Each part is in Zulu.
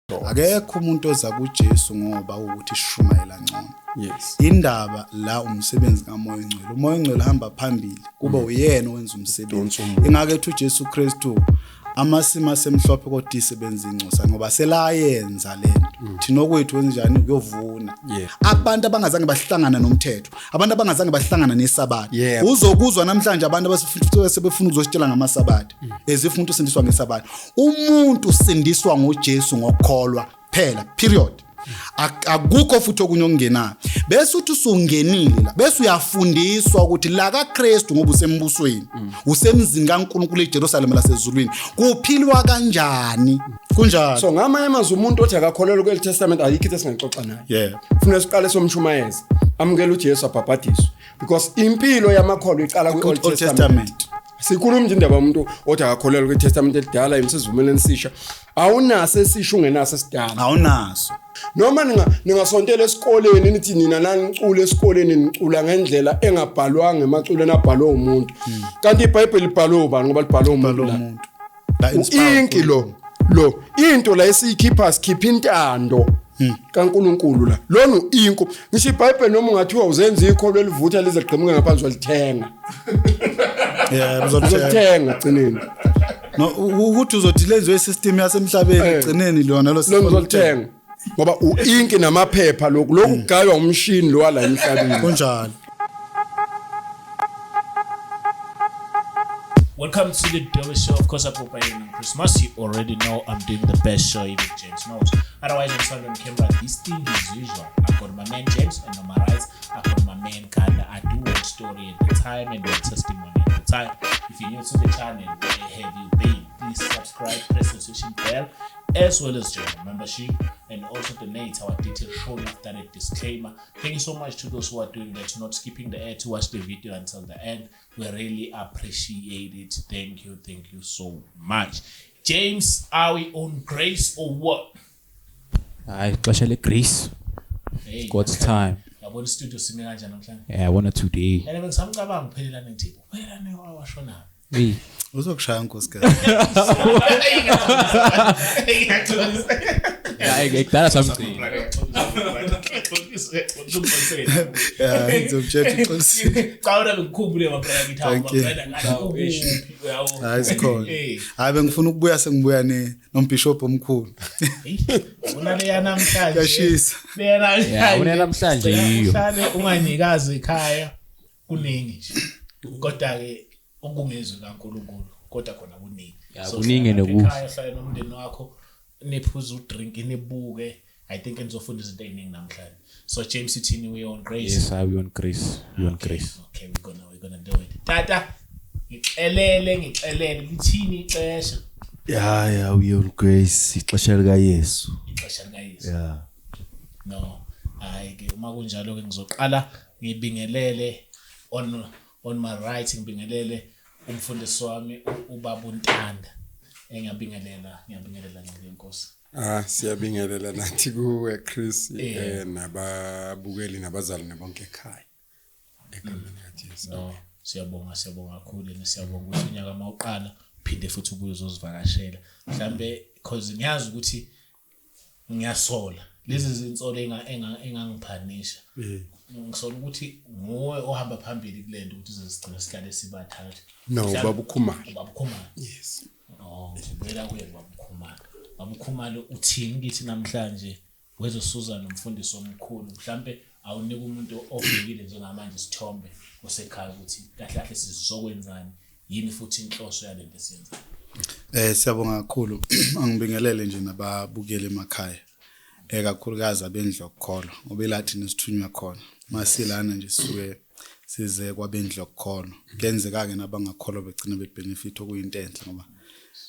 Akekho umuntu oza kuJesu ngoba ukuthi sishumayela ngcono. Yes. Indaba la umsebenzi kaMoya oNgcwele. UMoya oNgcwele hamba phambili kube uyena owenza umsebenzi. Ingake ethi uJesu Kristu amasimo asemhlophe kodwa isebenza ingcosa ngoba selayenza lento. Thina okwethu wenjani ukuyovuna. Abantu abangazange bahlangana nomthetho, abantu abangazange bahlangana nesabatha. Uzokuzwa namhlanje abantu abasebefuna ukuzositshela ngamasabatha. As if umuntu usindiswa ngesabatha. Umuntu usindiswa ngoJesu ngokukholwa phela, period. Akukho futhi okunye okungenayo. Bese uthi usungenile la, bese uyafundiswa ukuthi la kaKristu ngoba usembusweni, usemzini kaNkulunkulu eJerusalem lasezulwini, kuphilwa kanjani? Kunjalo. So ngamanye amazwi umuntu othi akakholelwa kweli Testament ayikho into esingayixoxa naye. Funa siqale somshumayeza, amukele uJesu abhabhadiswe, because impilo yamakholwa iqala kwi-Old Old Testament. Testament. Sikhuluma nje indaba yomuntu othi akakholelwa kwi-Testament elidala, imsivumelwano esisha. Awunaso esisha ungenaso esidala. Awunaso. Noma ningasontela esikoleni nithi nina nanicula esikoleni nicula ngendlela engabhalwanga emaculweni abhalwe umuntu. Kanti iBhayibheli libhalwe ubani ngoba libhalwe umuntu Libhalwe la. umuntu. La inspire Inki lo into la esiyikhipha sikhipha intando kaNkuluNkulu la. Lona uinko. Ngisho iBhayibheli noma ungathiwa uzenza ikholo elivutha lize liqhamuke ngaphansi walithenga. Yeah, uzolithenga. Uzolithenga gcineni. No, ukuthi uzothi lenziwe system yasemhlabeni egcineni lona lo Lona uzolithenga. Ngoba uinki namaphepha lokhu lokhu kugaywa umshini lo wala emhlabeni. Kunjalo. Welcome to the Doe Show. Of course, I'm Papa Christmas. You already know I'm doing the best show even James knows. Otherwise, I'm sound on camera. This thing is usual. I've got my man James, and on my right, I've got my man Kanda. I do one story at the time and one testimony at the time. If you're new to the channel, where have you been? Please subscribe, press the notification bell, as well as join the membership, and also donate. Our details shown after the disclaimer. Thank you so much to those who are doing that, not skipping the ad to watch the video until the end. We really appreciate it. Thank you, thank you so much. James, are we on grace or what? Hayi, ixesha le-grace. Hey, God's time. Yabona studio sime kanjani namhlanje? Yeah, I wanna today. And bengisamcabanga uphelelane ngithi, uphelelane washona. Hey. Uzokushaya nkosikazi. Hayi, kudala samgcina. Yeah, ngizomtshela uqinisile. Cha wena bengikhumbule my brother ngithi hawu Thank you. my brother ngathi ukuphi uyabo. Hayi sikhona. Eh. Hayi bengifuna ukubuya sengibuya ne nombishop omkhulu. Ubona leya namhlanje. Kuyashisa. Leya namhlanje. Yeah, ubona namhlanje Sicela yiyo. Uhlale unganyikazi ekhaya kuningi nje. Kodwa ke okungezwi kaNkuluNkulu kodwa khona kuningi. Yeah, So, kuningi hlala lapha nokuhle. ekhaya, hlala nomndeni wakho niphuze udrink nibuke. I think nizofunda izinto eziningi namhlanje. So James uthini, we on grace. Yes, I we on grace. We on grace. Okay, we're gonna do it. Tata, ngixelele lithini ixesha? Yeah, yeah, we on grace, ixesha lika Yesu. Ixesha lika Yesu. Yeah. No, hayi ke uma kunjalo ke ngizoqala ngibingelele on my right ngibingelele umfundisi wami ubaba uNtanda. Engiyabingelela, ngiyabingelela ngeke inkosi. Ah, siyabingelela nathi kuwe Chris, Yeah. nababukeli nabazali nabonke ekhaya. Egameni likaJesu. No, siyabonga, siyabonga kakhulu and siyabonga ukuthi unyaka mawuqala uphinde futhi ubuye uzozivakashela. Mhlambe because ngiyazi ukuthi ngiyasola. Lezi zinsolo engangiphanisha. Ngisola ukuthi nguwe ohamba phambili kulento ukuthi sisigcine sihlale sibathathu. No, Mhlambe- ubaba uKhumalo. Ubaba uKhumalo. Yes. Oh, ngibuyela kuye ubaba uKhumalo. Baba uKhumalo uthini kithi namhlanje wezosuza nomfundisi omkhulu? Mhlambe awunika umuntu ofikile njengamanje isithombe osekhaya ukuthi kahle kahle sizokwenzani, yini futhi inhloso yalento esiyenzayo. Siyabonga kakhulu. Angibingelele nje nababukeli emakhaya. Kakhulukazi abendlu yokukholwa ngoba elathi nesithunywa khona. Masilana nje sisuke size kwabendlu yokukholwa. Kuyenzeka ke nabangakholwa begcina bebenefit okuyinto enhle ngoba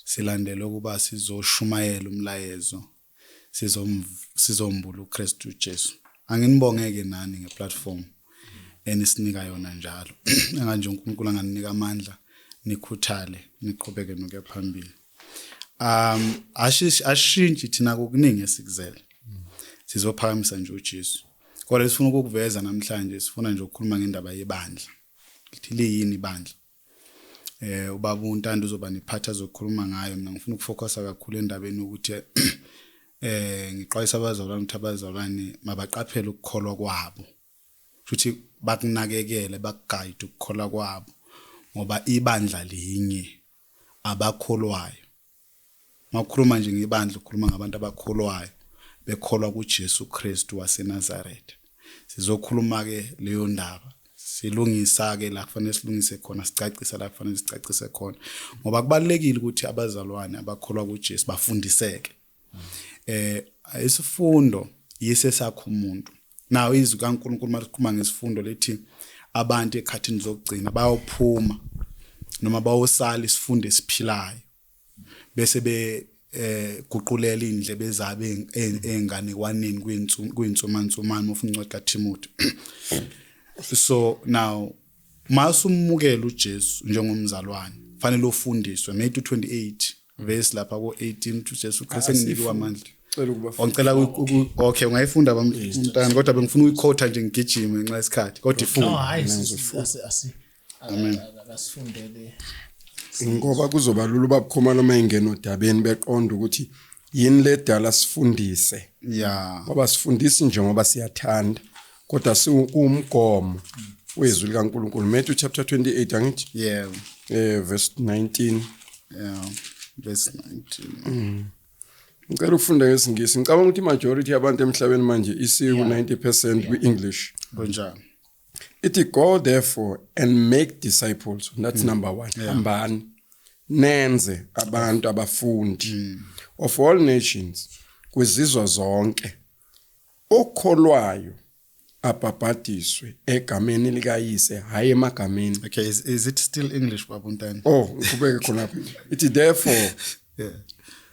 silandele ukuba sizoshumayela umlayezo, sizombula uKristu Jesu. Anginibongeke nani ngeplatform enisinika yona njalo. Enganje uNkulunkulu anganinika amandla nikhuthale niqhubeke nokuya phambili. Ashintshi thina kokuningi esikuzele. Sizophakamisa nje uJesu. Kodwa sifuna ukukuveza namhlanje, sifuna nje ukukhuluma ngendaba yebandla. Lithi liyini ibandla? Ubaba uNtando uzoba nephatha azokhuluma ngayo. Mina ngifuna ukufocusa kakhulu endabeni ukuthi Ngixwayisa abazalwane ukuthi abazalwane mabaqaphele ukukholwa kwabo, futhi bakunakekele, bakuguide ukukholwa kwabo, ngoba ibandla linye abakholwayo. Makukhuluma nje ngebandla, ukhuluma ngabantu abakholwayo, bekholwa kuJesu Kristu waseNazaretha. Sizokhuluma ke leyo ndaba, silungisa ke la kufanele silungise khona, sicacisa la kufanele sicacise khona, ngoba kubalekile ukuthi abazalwane abakholwa kuJesu bafundiseke. Isifundo yise sakho umuntu. Nawo izwi kaNkuluNkulu masikhuluma ngesifundo lethi abantu ekhathini zokugcina bayophuma noma bayosala isifundo esiphilayo, bese be guqulela indlebe zabo enganekwaneni kwinsumansumane ufuna incwadi kaTimothy. So now masumukela uJesu njengomzalwane, fanele ufundiswe. Matthew 28 verse lapha ko 18 uJesu Kristu enginikwe amandla. Cela ukuba Ngicela, okay, ungayifunda bamntana, kodwa bengifuna ukuyikhotha nje ngigijime ngenxa yesikhathi, kodwa No, ifunda. hayi, asi akasifundele. Ngoba kuzoba lula ubabukhoma noma ingena odabeni beqonda ukuthi yini le dala sifundise. Ngoba sifundisi nje ngoba siyathanda, kodwa siwumgomo wezwi likaNkuluNkulu. Matthew chapter 28, angithi? Yeah. Verse 19. Yeah, verse 19. Ngicela ukufunda ngesiNgisi. Ngicabanga ukuthi majority yabantu emhlabeni manje isiku 90% kwi-English. Kunjani? Ithi, go therefore and make disciples. That's number 1. Hambani nenze abantu abafundi of all nations, kwizizwe zonke, okholwayo abhabhadiswe egameni likaYise, hayi emagameni. Okay, is it still English, babuntana? Oh, ngibeke khona. Ithi, therefore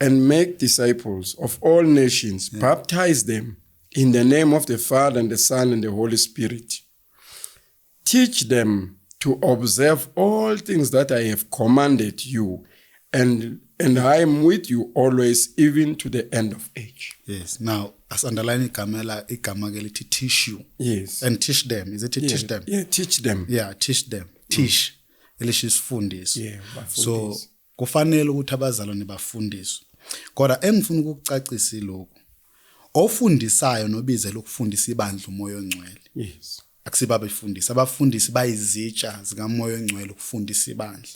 and make disciples of all nations, baptize them in the name of the Father and the Son and the Holy Spirit. Teach them to observe all things that I have commanded you, and I am with you always, even to the end of age. Yes. Now, as underline igama ke lithi teach you. Yes. And teach them. Is it teach them? Yeah, teach them. Yeah, teach them. Teach. Elisho isifundiso. Yeah, bafundise. So kufanele ukuthi abazalwane bafundiswe. Kodwa engifuna ukukucacisa lokhu, ofundisayo nobizela ukufundisa ibandla uMoya oNgcwele. Yes. Akusiba abefundisi, abafundisi bayizitsha zikaMoya oNgcwele ukufundisa ibandla.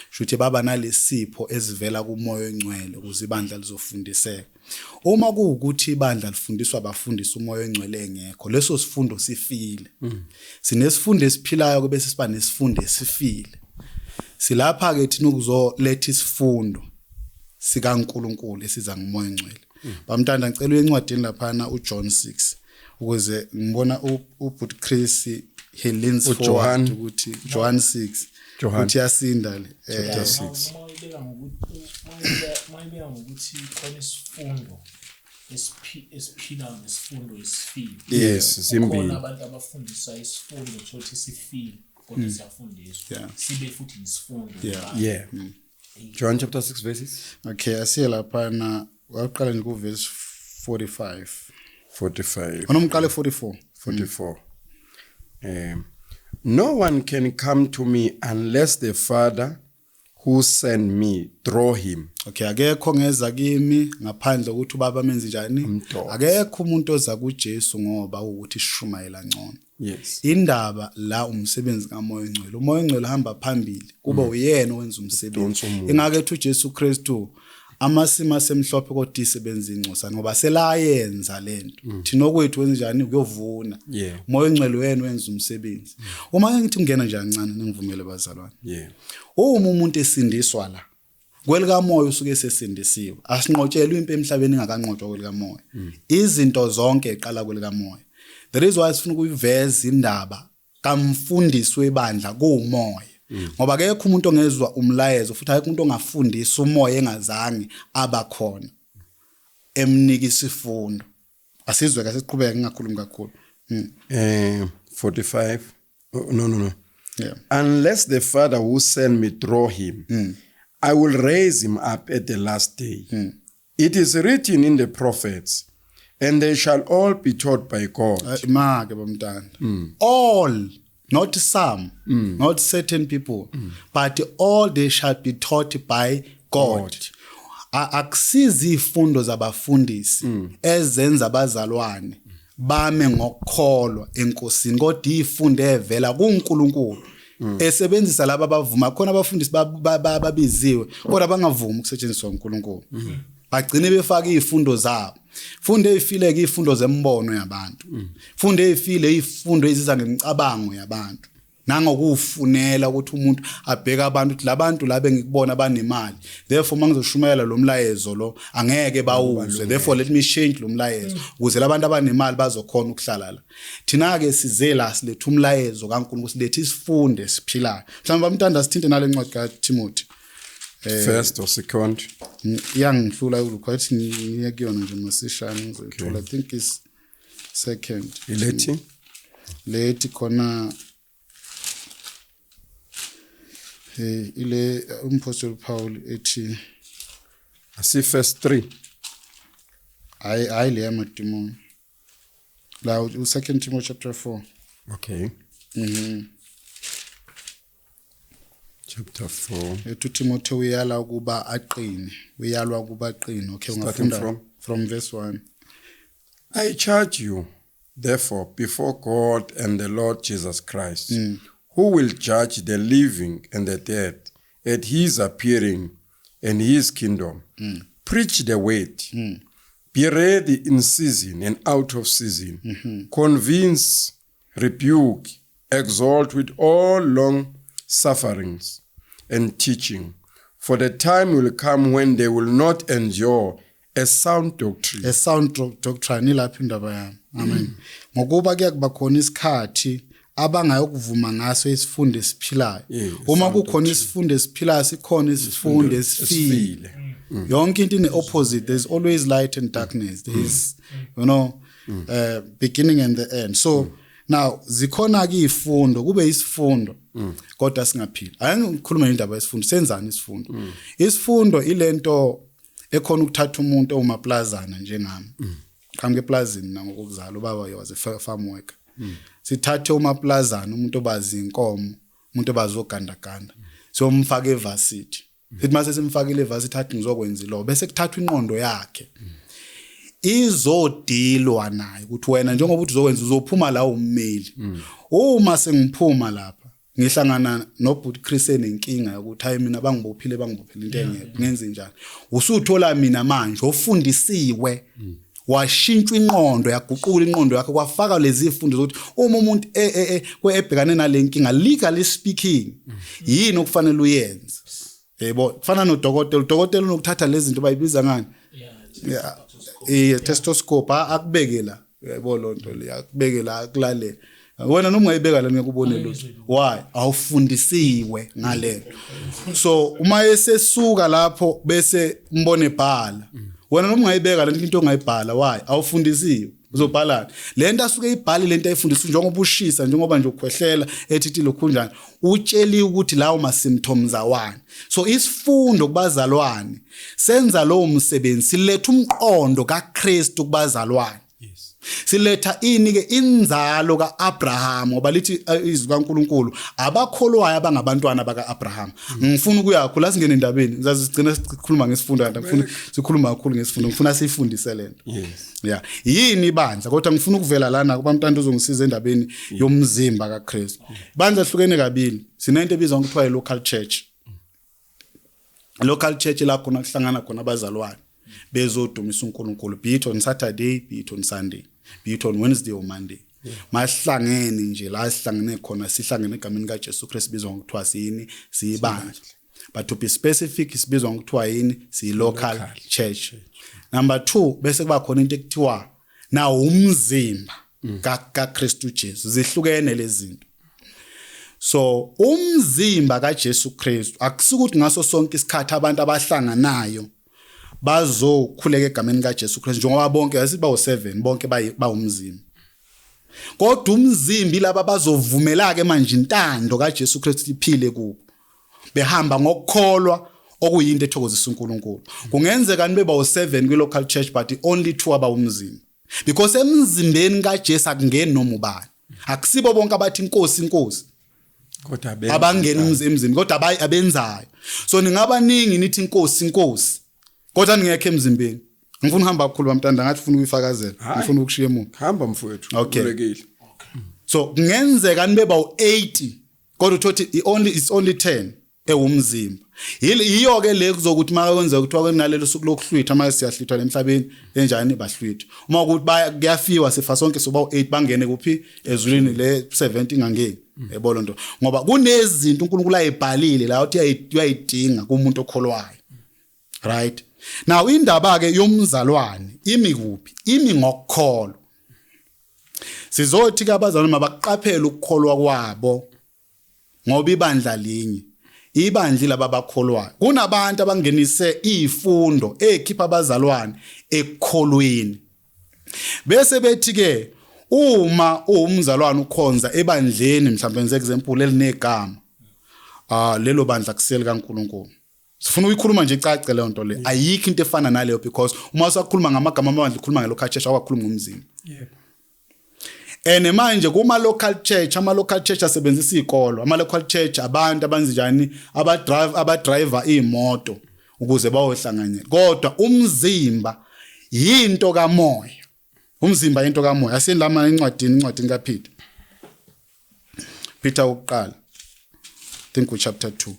Shuthi baba nalesipho ezivela kuMoya oNgcwele ukuze ibandla lizofundiseka. Uma kuwukuthi ibandla lifundiswa abafundisi uMoya oNgcwele engekho, leso sifundo sifile. Sinesifundo esiphilayo bese siba nesifundo esifile. Silapha ke thina ukuzoletha isifundo sikaNkuluNkulu esiza ngoMoya oNgcwele. Bamntanda, ngicela uye encwadini laphana uJohn 6, ukuze ngibona uBut Chris, he leans forward ukuthi John 6 uthi yasinda le. Chapter 6. Mayibeka ngokuthi khona isifundo esiphilayo nesifundo esifile. Yes, zimbili. Khona abantu abafundisa isifundo sokuthi sifile, kodwa siyafundiswa. Sibe futhi isifundo. Yeah. John chapter 6 verses. Okay, asiye laphana, waqala nje ku verse 45. 45. Onomqale 44. 44. No one can come to me unless the Father who sent me draw him. Okay, akekho ngeza kimi ngaphandle ukuthi ubaba amenze njani? Akekho umuntu oza kuJesu ngoba ukuthi sishumayela ngcono. Yes. Indaba la umsebenzi kaMoya oNgcwele. UMoya oNgcwele hamba phambili kube uyena owenza umsebenzi. Ingakethu uJesu Kristu amasima asemhlophe kodwa isebenza ingcosana ngoba selayenza lento. Thina okwethu wenza njani ukuyovuna. uMoya oNgcwele wena wenza umsebenzi. Uma ngithi ngena nje kancane ningivumele bazalwane. Uma umuntu esindiswa la kwelikamoya usuke sesindisiwe. Asinqotshelwe impi emhlabeni engakanqotshwa kwelikamoya. Izinto zonke eqala kwelikamoya. The reason why sifuna ukuyiveza indaba kamfundisi webandla kuumoya. Ngoba akekho umuntu ongezwa umlayezo futhi akekho umuntu ongafundisa umoya engazange abakhona emnika isifundo. Asizwe ke siqhubeke ngingakhulumi kakhulu. 45. Oh, no. Yeah. Unless the Father who sent me draw him, I will raise him up at the last day. It is written in the prophets, and they shall all be taught by God. All, not some, not certain people, but all they shall be taught by God. Akusizi izifundo zabafundisi ezenza abazalwane bame ngokukholwa enkosini, kodwa ifundo evela kuNkulunkulu esebenzisa laba abavuma khona. Abafundisi babiziwe kodwa bangavumi ukusetshenziswa uNkulunkulu, bagcine befaka izifundo zabo. Funde ezifile ke, izifundo zembono yabantu, funde ezifile, izifundo eziza ngemicabango yabantu nangokufunela ukuthi umuntu abheke abantu, ukuthi labantu la bengikubona banemali, therefore mangizoshumayela lo mlayezo lo angeke bawuzwe, therefore let me change lo mlayezo ukuze labantu abanemali bazokhona ukuhlala la. Thina ke size la siletha umlayezo kaNkulunkulu, silethe isifunde siphilayo. Mhlawumbe bamntanda sithinte nale ncwadi kaTimothy. First or second? Iyangihlula kulokho, athi ngiye kuyona nje masishane ngizoyithola. I think is second. Ilethi? Lethi khona ile umpostoli Paul ethi Asi first 3. Hayi, hayi, le yamadimoni la, u second Timothy chapter 4. Okay. Chapter 4. Ethi uTimothy uyala ukuba aqine, uyalwa ukuba aqine. Okay. Starting Ungafunda from? From verse 1. I charge you, therefore, before God and the Lord Jesus Christ, who will judge the living and the dead at his appearing and his kingdom. Preach the word. Be ready in season and out of season. Convince, rebuke, exhort with all long sufferings and teaching. For the time will come when they will not endure a sound doctrine. A sound doctrine, ilapho indaba yami. Amen. Ngokuba kuyakuba khona isikhathi abangayokuvuma ngaso isifundo esiphilayo. Uma sound kukhona isifundo esiphilayo, sikhona isifundo esifile. Esifile. Yonke into ine opposite. There's always light and darkness, there is beginning and the end. So now zikhona ke izifundo, kube isifundo kodwa singaphili. Ake ngikhulume indaba yesifundo. Senzani isifundo? Isifundo ilento ekhona ukuthatha umuntu owumaplazana njengami, qhamuka eplazini nangokuzala, ubaba was a farm worker. Sithathe umaplazana, umuntu obazi inkomo, umuntu obazi ogandaganda, siyomfaka evarsity. Sithi mase simfakile evarsity, athi ngizokwenza ilo, bese kuthathwa inqondo yakhe izodilwa naye ukuthi wena njengoba uthi uzokwenza, uzophuma la ummeli. Uma sengiphuma lapha ngihlangana nobhuti Chris enenkinga yokuthi hayi, mina bangibophile into engekho, ngenze njani? Usuthola mina manje ofundisiwe, washintshwa inqondo, yaguqula inqondo yakhe, kwafaka lezi zifundo zokuthi uma umuntu ebhekane nale nkinga, legally speaking, yini okufanele uyenze, yebo. Kufana nodokotela. Udokotela unokuthatha lezi zinto, bayibiza ngani? Yeah, stethoscope, akubeke la, yabo lonto le, akubeke la, akulalela wena. Noma ungayibeka la, ngeke ubone lutho. Why? Awufundisiwe ngalento. So uma esesuka lapho bese umbone ebhala, wena noma ungayibeka lento, into ongayibhala, why? Awufundisiwe. Uzobhalani lento asuke ibhali, lento ayifundiswa, njengoba ushisa, njengoba nje ukhwehlela, ethi lokhunjani, utsheliwe ukuthi lawo ma symptoms awani. So isifundo kubazalwane senza lowo msebenzi, siletha umqondo kaKristu kubazalwane. Siletha ini ke? Inzalo kaAbraham, ngoba lithi izwi kaNkuluNkulu abakholwayo abangabantwana bakaAbraham. Ngifuna ukuya kakhulu, asingene endabeni, ngizazi sigcina sikhuluma ngesifundo, kanti ngifuna sikhuluma kakhulu ngesifundo, ngifuna siyifundise lento. Yeah, yini ibandla? Kodwa ngifuna ukuvela lana kuba mntwana uzongisiza endabeni yomzimba kaKristu. Ibandla hlukene kabili. Sinento ebizwa ngokuthiwa i-local church. Local church la khona kuhlangana khona abazalwane bezodumisa uNkulunkulu, be it on Saturday, be it on Sunday, be it on Wednesday or Monday. Masihlangene nje la sihlangene khona, sihlangene egameni kaJesu Kristu, bizwa ngokuthiwa siyini? Siyibandla. But to be specific, sibizwa ngokuthiwa yini? Siyi-local church. Number 2, bese kuba khona into ekuthiwa nawo umzimba kaKristu Jesu. Zihlukene lezi zinto. So umzimba kaJesu Kristu akusukuthi ngaso sonke isikhathi abantu abahlanganayo bazokhuleka egameni kaJesu Kristu, njengoba bonke asiba u7 bonke bawumzimba. Kodwa umzimba laba bazovumela ke manje intando kaJesu Kristu iphile kubo, behamba ngokukholwa, okuyinto ethokozisa uNkulunkulu. Kungenzeka nibe bawu7 kwi local church, but only two abawumzimba, because emzimbeni kaJesu akungeni noma ubani. Akusibo bonke abathi inkosi, inkosi Kodwa benza abangena emzini, kodwa abenzayo. So ningabaningi nithi inkosi, inkosi. Kodwa ningekho emzimbeni. Ngifuna uhamba kakhulu bamntanda ngathi ufuna ukuyifakazela. Ngifuna ukushiya emuva. Hamba mfowethu. Okay. Ukhululekile. So kungenzeka nibe bawu-80 kodwa uthothi it's only 10 ewumzimba. Yiyo ke le kuzokuthi uma kwenzeka kuthiwa kunalelo suku lokuhlwitha uma siyahlwithwa emhlabeni enjani bahlwithwa. Uma ukuthi kuyafiwa sifa sonke soba u8 bangene kuphi ezulwini le 70 ingangeni. Yebo lonto. Ngoba kunezinto uNkulunkulu ayibhalile la uthi uyayidinga kumuntu okholwayo. Right? Now indaba ke yomzalwane imi kuphi? Imi ngokukholwa. Sizothi ke abazalwane mabaqaphele ukukholwa kwabo ngoba ibandla linye. Ibandla laba abakholwayo. Kunabantu abangenise izifundo ezikhipha abazalwane ekukholweni. Bese bethi ke uma uwumzalwane ukhonza ebandleni mhlawumbe nje example elinegama lelo bandla kuseli kaNkuluNkulu. Sifuna ukuyikhuluma nje icace leyo nto le. Ayikho into efana naleyo because uma usakhuluma ngamagama amabandla ukhuluma ngelocal church awakhuluma ngomzimba. Yebo. Ene manje kuma local church, ama local church asebenzisa izikolo, ama local church abantu abanjani abadriver imoto ukuze bayohlanganyela. Kodwa umzimba yinto kamoya. Umzimba into kamoya. Asiyeni lama encwadini kaPeter. Peter wokuqala. Think chapter 2.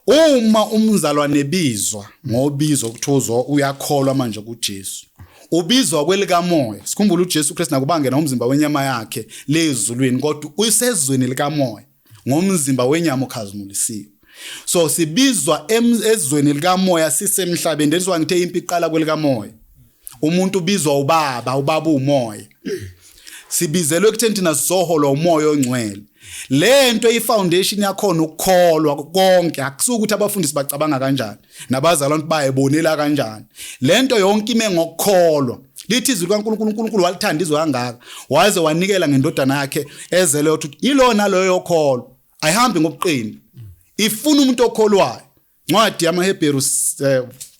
Uma umzalwane ebizwa ngobizo ukuthi uyakholwa manje kuJesu. Ubizwa kwelikamoya. Sikhumbula uJesu Kristu nakubangena umzimba wenyama yakhe lezulwini kodwa usezweni likamoya ngomzimba wenyama okhazimulisiwe. So sibizwa ezweni likamoya sisemhlabeni. Lezwa ngithe impi iqala kwelikamoya. Umuntu ubizwa ubaba, ubaba umoya. Sibizelwe ekutheni thina sizoholwa umoya ongcwele. Lento ifoundation yakhona ukukholwa konke akusuka ukuthi abafundisi bacabanga kanjani nabazalwane bayebonela kanjani. Lento yonke ime ngokukholwa. Lithi izwi likaNkulunkulu uNkulunkulu walithanda izwe kangaka waze wanikela ngendodana yakhe ezele ukuthi ilona loyo okholwa. Ayihambi ngobuqini. Ifuna umuntu okholwayo. Ncwadi yamaHebheru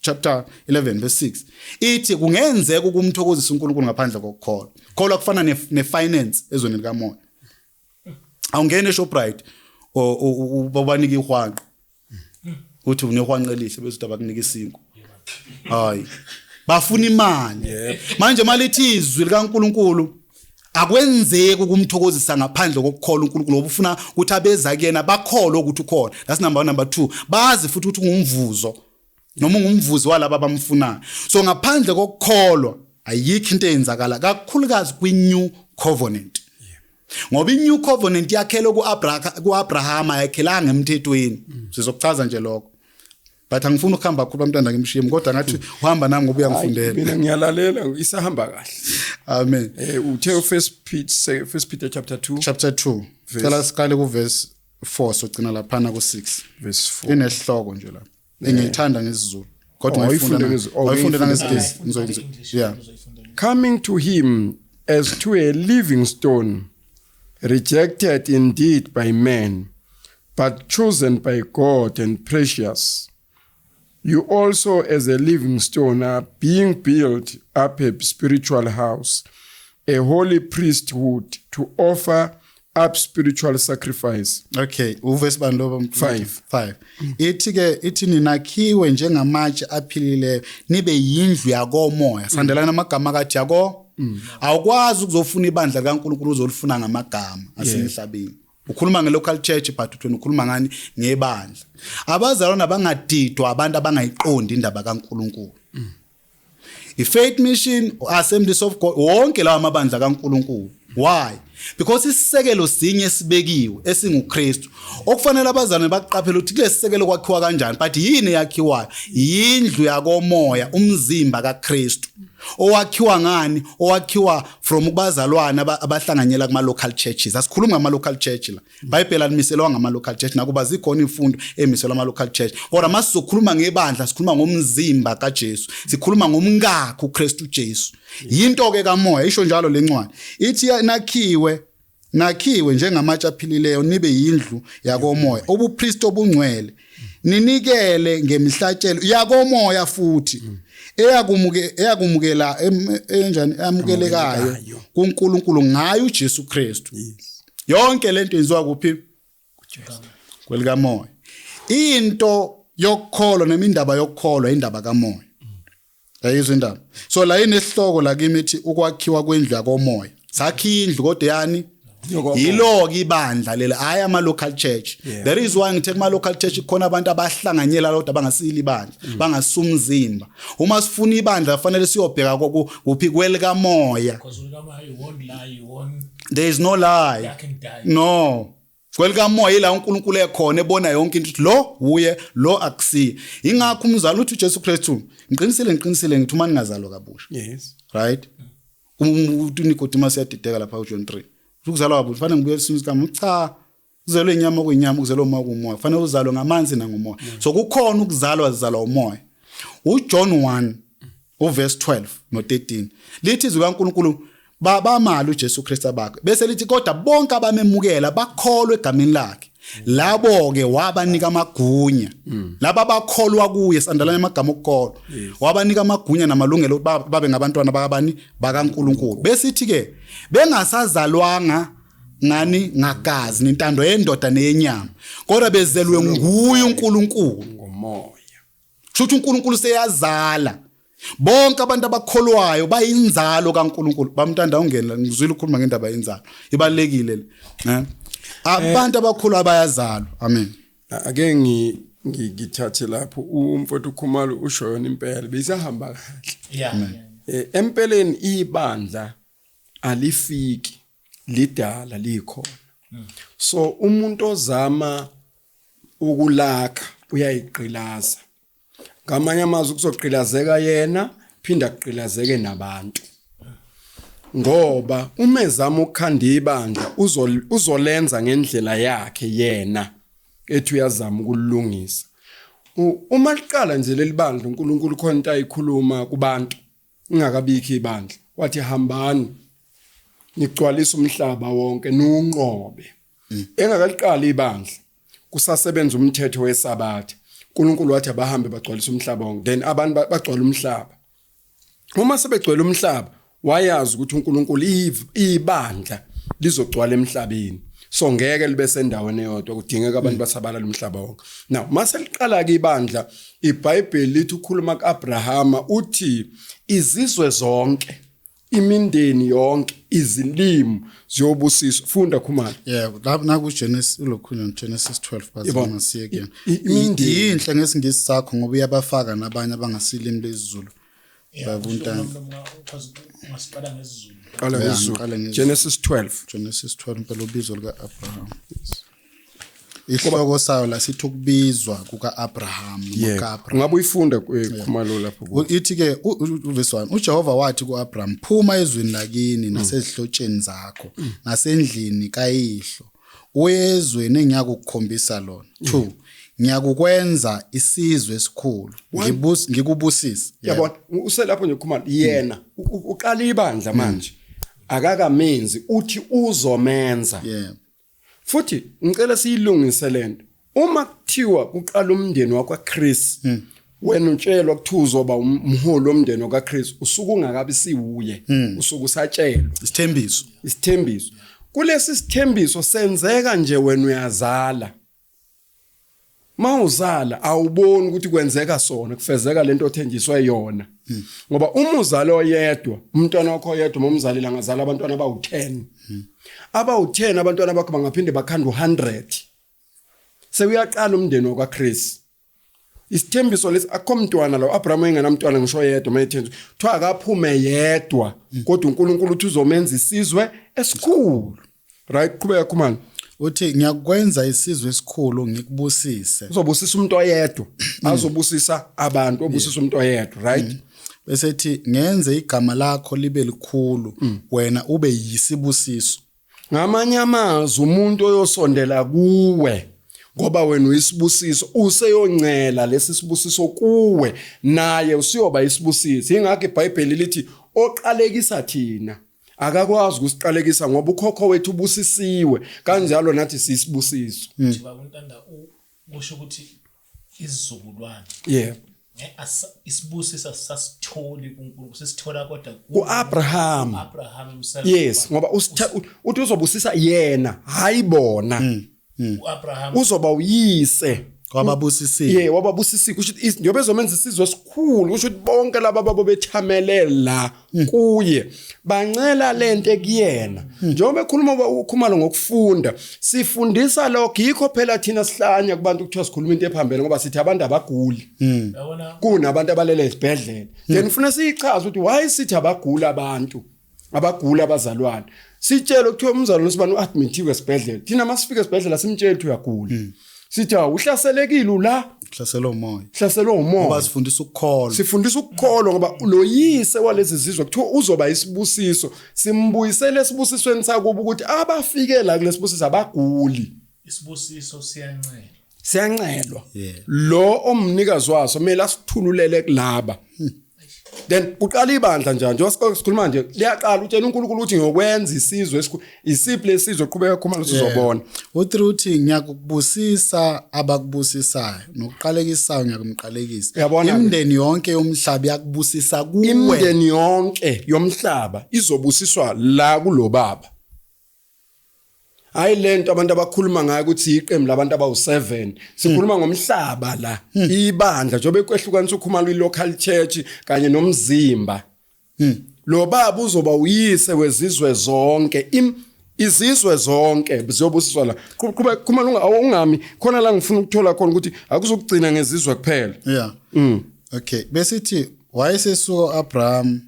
chapter 11 verse 6 ithi kungenzeka ukumthokozisa uNkulunkulu ngaphandle kokukholwa. Kholwa kufana nefinance ezweni likamoya. Awungena eShoprite ubanika ihwanqa. Uthi unehwanqa elihle bese uthi abakunika isinko. Hayi. Bafuna imali. Manje malithi izwi likaNkulunkulu akwenzeki ukumthokozisa ngaphandle kokukholwa uNkulunkulu ngoba ufuna ukuthi abeza kuyena bakholwe ukuthi ukhona. That's number 1. Number 2, bazi futhi ukuthi ungumvuzo noma ungumvuzo walabo abamfunayo. So ngaphandle kokukholwa ayikho into eyenzakala kakhulukazi kwi-New Covenant. Ngoba i-New Covenant yakhelwe ku-Abraham ayakhelanga emthethweni. Sizokuchaza nje lokho. But angifuni ukuhamba kakhulu abantwana ngimshiye kodwa ngathi uhamba nami ngoba uyangifundela. Mina ngiyalalela isahamba kahle. Amen. Uthe First Peter chapter 2. Chapter 2. Cela siqale ku verse 4 sogcina laphana ku 6. Verse 4. Inesihloko nje lapha. Engiyithanda ngesiZulu. Kodwa ngiyifunda ngesiNgisi. Yeah. Coming to him as to a living stone, rejected indeed by men, but chosen by God and precious. You also, as a living stone, are being built up a spiritual house, a holy priesthood, to offer up spiritual sacrifice. Okay, uverse bani lo? 5. Ithi ke ithi ninakhiwe njengamatshe aphilileyo nibe yindlu yakomoya. Sandelana amagama kathi yako. Awukwazi ukuzofuna ibandla likaNkulunkulu uzolifuna ngamagama asemhlabeni. Ukhuluma ngelocal church but wena ukhuluma ngani ngebandla. Abazalwane abangadidwa abantu abangayiqondi indaba kaNkulunkulu. iFaith Mission, Assemblies of God, wonke lawa amabandla kaNkulunkulu. Why? Because isisekelo sinye sibekiwe esinguKristu. Okufanele abazalwane baqaphele ukuthi kulesisekelo kwakhiwa kanjani, but yini yakhiwayo? Yindlu yakomoya, umzimba kaKristu. Owakhiwa ngani? Owakhiwa from kubazalwane abahlanganyela kuma local churches. Asikhulumi ngama local church la. iBhayibheli alimiselwa ngama local church nakuba zikhona imfundo emiselwa ama local church. Kodwa masizokhuluma ngebandla sikhuluma ngomzimba kaJesu. Sikhuluma ngomkakhe uKristu Jesu. Yinto ke kamoya isho njalo lencwadi. Ithi nakhiwe njengamatshe aphilileyo nibe yindlu yakomoya, ubupristi obungcwele. Ninikele ngemihlatshelo yakomoya futhi eyakumukela enjani amukelekayo kuNkulunkulu ngayo uJesu Kristu. Yonke lento yenziwa kuphi? Kwelikamoya. Into yokukholwa noma indaba yokukholwa indaba kamoya. Yayizwa indaba. So la inesihloko la kimi ethi ukwakhiwa kwendlu yakomoya. Sakhi indlu kodwa yani yilo ke ibandla leli hayi ama local church. There is why ngithe kuma local church khona abantu abahlanganyela kodwa bangasili ibandla, bangasumzimba. Uma sifuna ibandla kufanele siyobheka kuphi kwelikamoya. Because you won't lie, you won't There is no lie. dark and die. No. Kwelikamoya ila uNkulunkulu ekhona ebona yonke into ukuthi lo uye lo akusiye. Ingakho umzali uthi uJesu Kristu ngiqinisile ngiqinisile ngithi uma ningazalwa kabusha. Yes. Right? uNicodemus uyadideka lapha kuJohn 3. Ukuzalwa kabusha fanele ngibuye esiswini sikama cha uzelwe inyama kuyinyama uzelwe umoya kumoya fanele uzalwe ngamanzi nangomoya. So kukhona ukuzalwa zalwa umoya. uJohn 1 uverse 12 no13 lithi izwi kaNkuluNkulu bamala uJesu Kristu abakhe bese lithi kodwa bonke abamemukela bakholwa egameni lakhe labo ke wabanika amagunya laba bakholwa kuye sandalana amagama okukholwa wabanika amagunya namalungelo ukuthi babe ngabantwana bakabani bakaNkuluNkulu besithi ke bengasazalwanga ngani ngagazi nentando yendoda neyenyama kodwa bezelwe nguye uNkulunkulu Ngomoya. Kusho uNkulunkulu seyazala. Bonke abantu abakholwayo bayinzalo kaNkulunkulu. Bamntanda ungena ngizwile ukukhuluma ngendaba yenzalo. Ibalekile le. Eh? Abantu abakholwayo bayazalwa. Amen. Ake ngithathe lapho umfowethu Khumalo usho yona impela besahamba kahle. Yeah. Empeleni ibandla alifiki lidala likhona. So umuntu ozama ukulakha uyayiqilaza. Ngamanye amazwi kuzoqilazeka yena phinda kuqilazeke nabantu. Ngoba uma ezama ukukhanda ibandla uzolenza ngendlela yakhe yena ethi uyazama ukulungisa. Uma liqala nje leli bandla uNkulunkulu khona into ayikhuluma kubantu ingakabikho ibandla wathi hambani nigcwalise umhlaba wonke niwunqobe. Engakaliqali ibandla kusasebenza umthetho wesabatha. uNkulunkulu wathi abahambe bagcwalise umhlaba wonke then abantu bagcwala umhlaba. Uma sebegcwele umhlaba wayazi ukuthi uNkulunkulu ibandla lizogcwala emhlabeni. So ngeke libe sendaweni eyodwa kudingeka abantu basabalala umhlaba wonke. Now mase liqala ke ibandla iBhayibheli lithi ukhuluma kuAbrahama uthi izizwe zonke imindeni yonke izilimi ziyobusiswa. Funda Khumalo. Yeah, lapha naku Genesis ulokhuluma Genesis 12 Yabona. bazama siye kuyena. Imindeni. Inhle ngesingisi sakho ngoba uyabafaka nabanye abangasilimi lesiZulu. Bavuntana. Ungasiqala ngesiZulu. Qala Yeah, ngesiZulu. ngiqale ngesiZulu. Genesis 12. Genesis 12 impela ubizo lika-Abraham. Ihloko sayo la sithi ukubizwa kuka-Abraham noma Yeah. kuka-Abraham. Ungabe uyifunda Khumalo lapho. Ithi ke uverse 1 uJehova wathi kuAbraham phuma ezweni lakini nasezihlotsheni zakho nasendlini kayihlo uye ezweni engiyakukukhombisa lona. 2 ngiyakukwenza isizwe esikhulu ngikubusise. Yabona uselapho nje Khumalo yena uqala ibandla manje akakamenzi uthi uzomenza. Yeah. Futhi ngicela siyilungise lento. Uma kuthiwa kuqala umndeni wakwaChris wena utshelwa kuthiwa uzoba umholi womndeni wakwaChris usuke ungakabi siwuye usuke usatshelwa Isithembiso. isithembiso. Kulesi sithembiso senzeka nje wena uyazala. Mawuzala awuboni ukuthi kwenzeka sona kufezeka lento othenjiswe yona. Ngoba uma uzala oyedwa umntwana wakho oyedwa momzalile angazala abantwana abawu10. Abawu10 abantwana bakho bangaphinde bakhanda u100. Sekuyaqala umndeni wakwaChris. Isithembiso lesi akho mntwana lo Abraham engenamntwana ngisho yedwa mayethenjiswa. Kuthiwa akaphume yedwa kodwa uNkulunkulu uthi uzomenza isizwe esikhulu. Right qhubeka Khumalo. Uthi ngiyakwenza isizwe esikhulu ngikubusise. Uzobusisa umuntu oyedwa azobusisa abantu obusisa umuntu oyedwa right. Bese ethi ngenze igama lakho libe likhulu wena ube yisibusiso. Ngamanye amazwi umuntu oyosondela kuwe ngoba wena uyisibusiso useyoncela lesi sibusiso kuwe naye usiyoba isibusiso. Ingakho iBhayibheli lithi oqalekisa thina akakwazi ukusiqalekisa ngoba ukhokho wethu ubusisiwe kanjalo nathi sisibusiso. Uthi baba uNtanda kusho ukuthi isizukulwane Yeah. Isibusiso sasitholi kuNkulunkulu sisithola kodwa kuAbraham. Abraham himself. Yes, ngoba uthi uzobusisa yena hayi bona. uAbraham Uzoba uyise. Wababusisile. Yeah, wababusisile. Kusho ukuthi njengoba ezomenza isizwe esikhulu, kusho ukuthi bonke laba babo bethamele la kuye bancela lento ekuyena. Njengoba ekhuluma uKhumalo ngokufunda, sifundisa lokho. Yikho phela thina sihlanya kubantu kuthiwa sikhuluma into ephambene, ngoba sithi abantu abaguli. Yabona. Kunabantu abalele ezibhedlela. Then ufuna siyichaze ukuthi why sithi abagula abantu, abagula abazalwane. Sitshele kuthiwa umzalwane usibani uadmitiwe esibhedlela. Thina masifika esibhedlela simtshele ukuthi uyagula. Sithi hawu, uhlaselekile ula. Hlaselwa umoya. Hlaselwe umoya. Ngoba sifundisa ukukholwa. Sifundisa ukukholwa, ngoba lo yise walezi zizwe kuthiwa uzoba isibusiso. Simbuyisele esibusisweni sakubo ukuthi abafike la kulesibusiso abaguli. Isibusiso siyancela. Siyancelwa. Yeah. Lo omnikazi waso kumele asithululele kulaba. Then kuqala ibandla nje, njengoba sikhuluma nje, liyaqala utshela uNkulunkulu ukuthi ngiyokwenza isizwe esikhulu. Isiphi lesizwe? Qhubeka khumalo, sizobona. Uthi uthi ngiyakubusisa abakubusisayo, nokuqalekisayo ngiyakumqalekisa. Uyabona-ke? Imindeni yonke yomhlaba iyakubusisa kuwe. Imindeni yonke yomhlaba izobusiswa la kulo baba. Hayi lento abantu abakhuluma ngayo ukuthi iqembu labantu abawu7. Sikhuluma ngomhlaba la, ibandla njengoba ekwehlukanisa uKhumalo i-local church kanye nomzimba. Lo baba uzoba uyise wezizwe zonke. Izizwe zonke ziyobusiswa la. Qhubeka Khumalo, ungami khona la, ngifuna ukuthola khona ukuthi akuzokugcina ngezizwe kuphela. Yeah. Okay, besithi wayesesuka Abraham.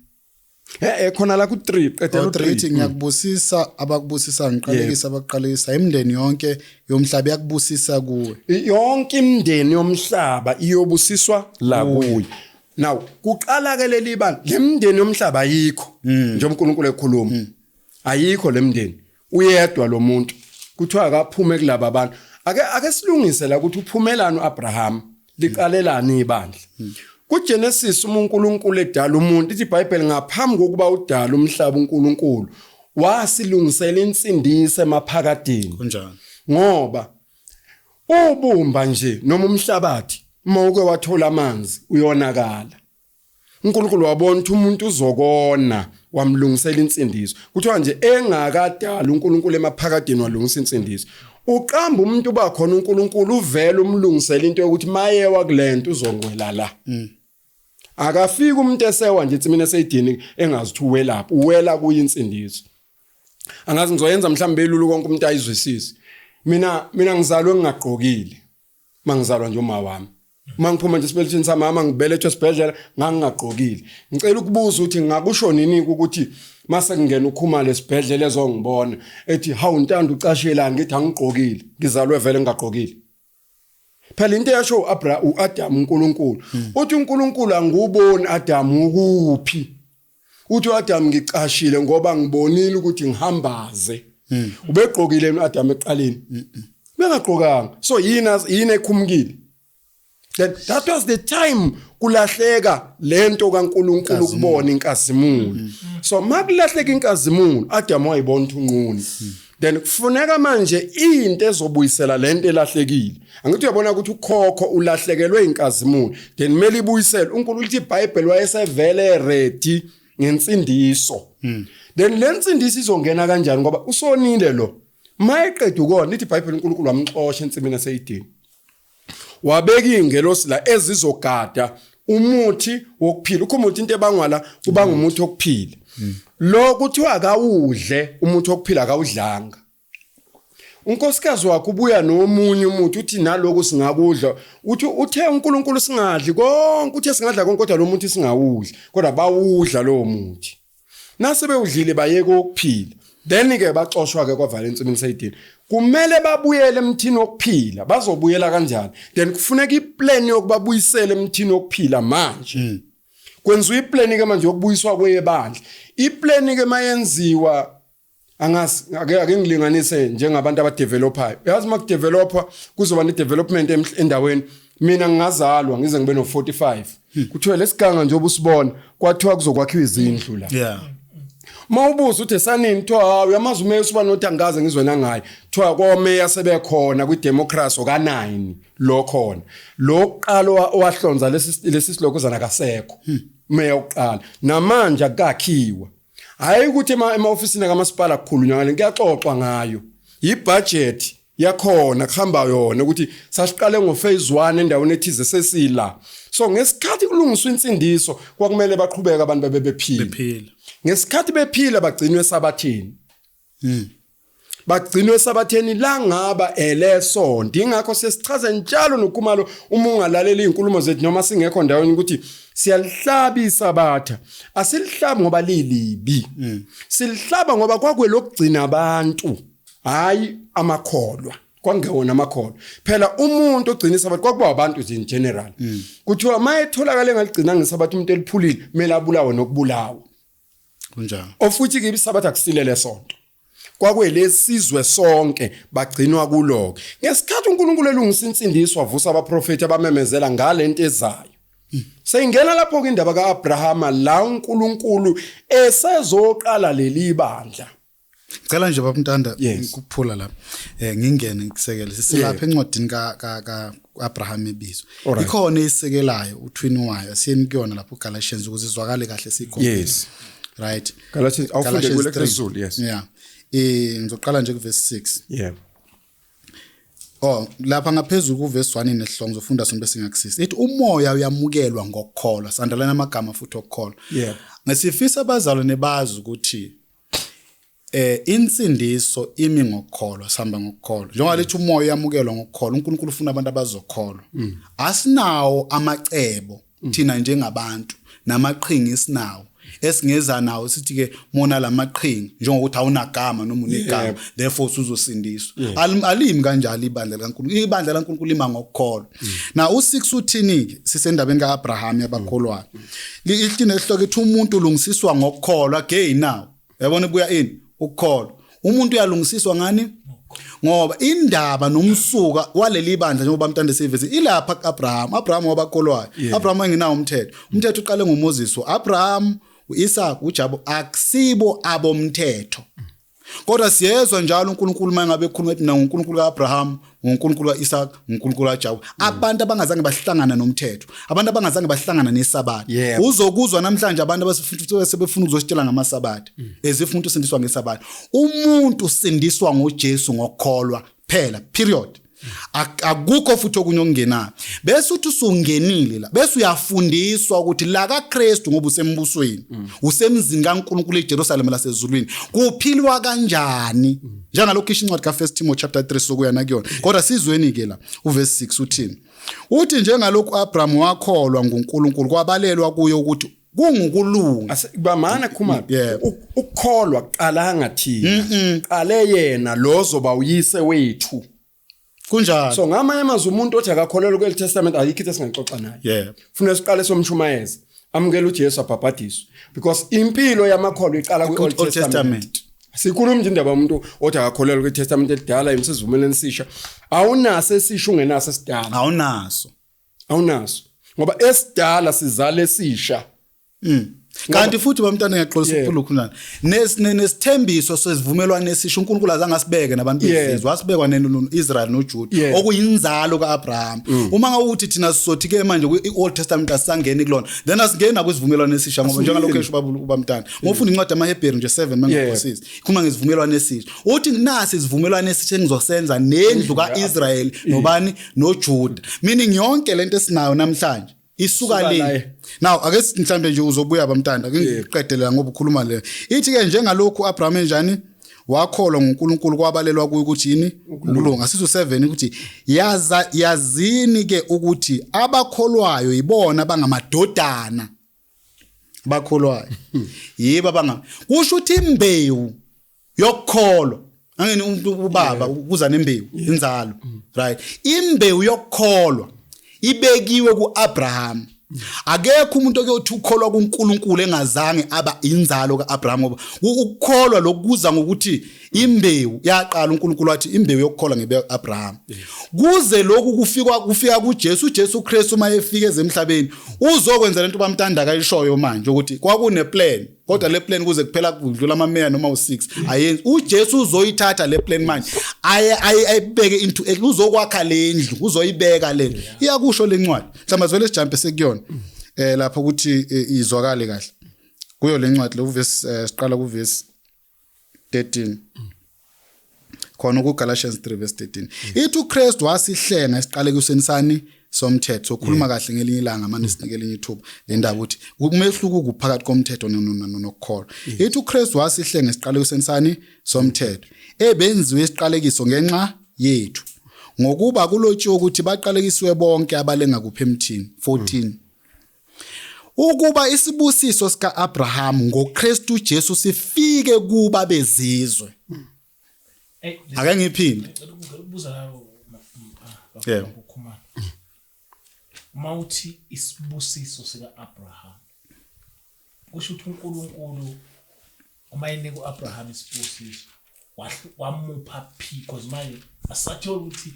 Khona la ku3, qedela. U3 ithi u3. Ngiyakubusisa abakubusisayo, ngiqalekisa abakuqalekisa, imindeni yonke yomhlaba iyakubusisa kuwe. Yonke imindeni yomhlaba iyobusiswa la kuye. Now kuqala ke leli bani, lemindeni yomhlaba ayikho njengoba uNkulunkulu ekhuluma, ayikho lemindeni, uyedwa lo muntu. Kuthiwa akaphume kulaba bantu. Ake silungise la ukuthi uphumelani uAbraham, liqalelani ibandla. KuGenesis, uma uNkulunkulu edala umuntu, ithi iBhayibheli ngaphambi kokuba udala umhlaba uNkulunkulu wasilungisela insindiso emaphakadeni. Kunjani? Ngoba ubumba nje noma umhlabathi, uma uke wathola amanzi uyonakala. uNkulunkulu wabona ukuthi umuntu uzokona, wamlungisela insindiso. Kuthiwa nje engakadala uNkulunkulu emaphakadeni walungisa insindiso. Uqamba umuntu bakhona, uNkulunkulu uvela umlungisela into yokuthi mayewa kulento uzongwela la. Akafiki umuntu esewa nje ensimini eseyidini engazi ukuthi uwelaphi, uwela kuyi insindiso. Angazi ngizoyenza mhlawumbe elula konke umuntu ayizwisise. Mina ngizalwe ngingagqokile. Mangizalwa nje uma wami, mangiphuma nje esibelethweni samama, ngibelethwe esibhedlela ngangingagqokile. Ngicela ukubuza ukuthi ngakusho nini ukuthi mase kungena uKhumalo esibhedlela ezongibona ethi, "Hawu Ntando, ucashelani?" Ngithi, "Angigqokile, ngizalwe vele ngingagqokile." Phela into eyasho uAbraham uAdam uNkulunkulu, uthi uNkulunkulu, "Anguboni Adam, ukuphi?" Uthi uAdam, "Ngicashile ngoba ngibonile ukuthi ngihambaze." Ubegqokile uAdam ekuqaleni? Bengagqokanga. So yini ekhumukile? Then that was the time kulahleka lento kaNkuluNkulu kubona inkazimulo. So makulahleka inkazimulo, Adam wayibona ukuthi unqunu. Then kufuneka manje into ezobuyisela lento elahlekile. Angithi uyabona ukuthi ukhokho ulahlekelwe inkazimulo, then kumele ibuyisele. uNkulunkulu, ithi iBhayibheli, wayesevele ready ngensindiso. Then le nsindiso izongena kanjani ngoba usonile lo? Mayeqeda ukona, ithi iBhayibheli uNkulunkulu wamxosha ensimini yaseYideni, wabeka iy'ngelosi la ezizogada umuthi wokuphila. Ukhumbuthi ukuthi into ebangwa la kubanga umuthi wokuphila lo, kuthiwa akawudle umuthi wokuphila, akawudlanga. Unkosikazi wakhe ubuya nomunye umuthi, uthi, "Naloku singakudla." Uthi, "Uthe uNkulunkulu singadli konke, uthe singadla konke kodwa lo muthi singawudli." Kodwa bawudla lowo muthi. Nase bewudlile bayeke ukuphila. Then ke baxoshwa ke kwavala ensimini seyidini. Kumele babuyele emthini wokuphila. Bazobuyela kanjani? Then kufuneka iplan yokubabuyisela emthini wokuphila manje. Kwenziwa iplan ke manje yokubuyiswa kwebandla. Iplan ke mayenziwa, angazi, ake ngilinganise njengabantu abadevelopayo. Uyazi uma kudevelopa kuzoba ne-development endaweni. Mina ngingazalwa ngize ngibe no-45, kuthiwe lesiganga njengoba usibona kwathiwa kuzokwakhiwa izindlu la. Mawubuza uthi esanini, kuthiwa hawu, uyamazi umeya usuba nothi angikaze ngizwe nangaye. Kuthiwa komeya sebekhona kwi-democracy oka-9 lo khona lo kuqala owahlonza lesi silokozana kasekho meya wokuqala, namanje akakhiwa. Hayi ukuthi ema-ofisini kamasipala kukhulunywa ngale, kuyaxoxwa ngayo, ibudget. Yakhona kuhamba yona ukuthi sasiqale ngo phase 1 endaweni ethize sesila. So ngesikhathi kulungiswa insindiso kwakumele baqhubeke abantu babe bephila. Bephila. Ngesikhathi bephila bagcinwe esabatheni. Bagcinwe esabatheni langaba elesonto. Ingakho sesichaze njalo noKhumalo uma ungalalela izinkulumo zethu noma singekho ndaweni ukuthi siyalihlaba isabatha. Asilihlabi ngoba lilibi. Silihlaba ngoba kwakwelokugcina abantu, hayi amakholwa. Kwangewona amakholwa. Phela umuntu ogcina isabatha kwakuba abantu nje in general. Kuthiwa mayetholakala engaligcinanga isabatha umuntu eliphulile kumele abulawe nokubulawa. Kunjalo. Ofuthi ke isabatha kusilele sonto. Kwakwelesizwe sonke bagcinwa kuloko. Ngesikhathi uNkulunkulu elungisa insindiso wavusa abaprofeti abamemezela ngalento ezayo. Seyingena lapho ke indaba kaAbrahama la uNkulunkulu esezoqala leli bandla. Cela nje baba Mtanda Yes. ukuphula la. Ngingene ngikusekele. Sisilapha encwadini ka ka ka Abraham ibizo. Alright. Ikhona eyisekelayo uthwini wayo. Siyeni kuyona lapho Galatians ukuze izwakale kahle sikhona. Yes. Right. Galatians awufunde Galatians kule 3. kuZulu yes. Yeah. Ngizoqala nje kuverse 6. Yeah. Oh, lapha ngaphezulu kuverse 1 nesihloko ngizofunda sonke bese ngiyakusisa. Ithi umoya uyamukelwa ngokukholwa. Sandalana amagama futhi okukholwa. Yeah. Ngesifisa abazalwane bazi ukuthi insindiso imi ngokukholwa, sihamba ngokukholwa. Njengoba lithi umoya uyamukelwa ngokukholwa, uNkulunkulu ufuna abantu abazokholwa. Asinawo amacebo thina njengabantu namaqhinga esinawo esingeza nawo sithi ke mona lamaqhinga njengokuthi awunagama noma unegama Yebo. therefore usuzosindiswa. Alimi kanjalo ibandla likaNkulunkulu. Ibandla likaNkulunkulu lima ngokukholwa. Na u6 uthini ke sisendabeni kaAbraham yabakholwayo. Lithi nesihloko ethi umuntu ulungisiswa ngokukholwa again now. Yabona kuya ini ukukholwa. Umuntu uyalungisiswa ngani? Ngoba indaba nomsuka waleli bandla njengoba Mtande siveze ilapha kuAbraham. Abraham wabakholwayo. Abraham engenawo umthetho. Umthetho uqale ngoMoses. uAbraham, uIsaac, uJakob akusibo abomthetho. Kodwa siyezwa njalo uNkulunkulu mangabe ekhuluma ethi mina nguNkulunkulu kaAbraham, nguNkulunkulu kaIsaac, nguNkulunkulu kaJakob. Abantu abangazange bahlangana nomthetho, abantu abangazange bahlangana nesabatha. Yebo. Uzokuzwa namhlanje abantu abasefuna sebefuna ukuzositshela ngamasabatha. Ezifuna umuntu usindiswa ngesabatha. Umuntu usindiswa ngoJesu ngokukholwa phela, period. Akukho futhi okunye okungenayo. Bese uthi usungenile la, bese uyafundiswa ukuthi la kaKristu ngoba usembusweni, usemzini kaNkulunkulu eJerusalem lasezulwini, kuphilwa kanjani? Njengalokhu isho incwadi ka1 Timothy chapter 3 sokuya nakuyona. Kodwa sizweni ke la uverse 6 uthini? Uthi njengalokhu Abraham wakholwa nguNkulunkulu kwabalelwa kuye ukuthi kungukulunga. Bamana Khumalo Yeah. ukukholwa kuqalanga thina. Qale yena lozoba uyise wethu. Kunjalo. So ngamanye amazwi umuntu othi akakholelwa kweli testament ayikho into esingaxoxa naye. Yeah. Funa siqale somshumayeza. Amukele uJesu abhabhadiswe because impilo yamakholwa iqala kwi Old Old Testament. Testament. Sikhuluma nje indaba yomuntu othi akakholelwa kwi Testament elidala imsivumelwano esisha. Awunaso esisha ungenaso esidala. Awunaso. Awunaso. Ngoba esidala sizala esisha. Kanti futhi bamntana ngiyaxolisa Yeah. ukuphula ukhulana. Nesithembiso sesivumelwano esisho uNkulunkulu azange asibeke nabantu Yeah. bezizwe, wasibekwa neno-Israel noJuda Yeah. okuyinzalo kaAbraham. Uma ngawuthi thina sizothi ke manje kwi-Old Testament asisangeni kulona, then asingeni nakwisivumelwano esisha ngoba njengalokho esho ubaba ubamntana. Ngofunda incwadi yamaHebheru nje 7 mangaphosisi. Ikhuluma ngesivumelwano esisha. Uthi nasi isivumelwano esisha engizosenza nendlu kaIsrael nobani noJuda. Meaning yonke lento esinayo namhlanje isuka Isuka le. la. Now ake sithi mhlambe nje uzobuya bamntanda ake ngiqedelela ngoba ukhuluma le. Ithi ke njengalokhu Abraham enjani wakholwa nguNkulunkulu kwabalelwa kuye ukuthi yini ukulunga. Sizo 7 ukuthi yaza yazini ke ukuthi abakholwayo yibona bangamadodana bakholwayo. Yibo abanga kusho ukuthi imbewu yokukholwa angeni umuntu ubaba kuza nembewu inzalo right imbewu yokukholwa ibekiwe kuAbraham. Akekho umuntu okuyothi ukholwa kuNkulunkulu engazange aba inzalo kaAbraham ngoba ukukholwa lokuza ngokuthi imbewu yaqala uNkulunkulu wathi imbewu yokukholwa ngebe kaAbraham. Kuze lokhu kufika kuJesu, uJesu Kristu uma efika ezemhlabeni uzokwenza lento bamtanda kayishoyo manje ukuthi kwakune plan kodwa le plan kuze kuphela kudlula amameya noma u6 ayenzi. uJesu uzoyithatha le plan manje ayibeke into uzokwakha lendlu uzoyibeka le iyakusho lencwadi mhlawumbe sivele sijumpe sekuyona lapho ukuthi izwakale kahle kuyo lencwadi le uverse siqala kuverse 13. Khona ku Galatians 3 verse 13. Ithi uKristu wasihlenga esiqalekisweni sani somthetho. Sokhuluma kahle ngelinye ilanga manje sinike elinye ithuba le ndaba ukuthi umehluko kuphakathi komthetho nokukholwa. Ithi uKristu wasihlenga esiqalekisweni sani somthetho. Ebenziwe isiqalekiso ngenxa yethu. Ngokuba kulotshiwe ukuthi baqalekisiwe bonke abalenga kuphi emthini. 14. Ukuba isibusiso sika-Abraham ngoKristu Jesu sifike kuba bezizwe. Hey, Ake ngiphinde. ngicela ukubuza la Yebo. Khumalo. Uma uthi isibusiso sika-Abraham kusho ukuthi uNkulunkulu uma enika uAbraham isibusiso wamupha phi because manje asathola ukuthi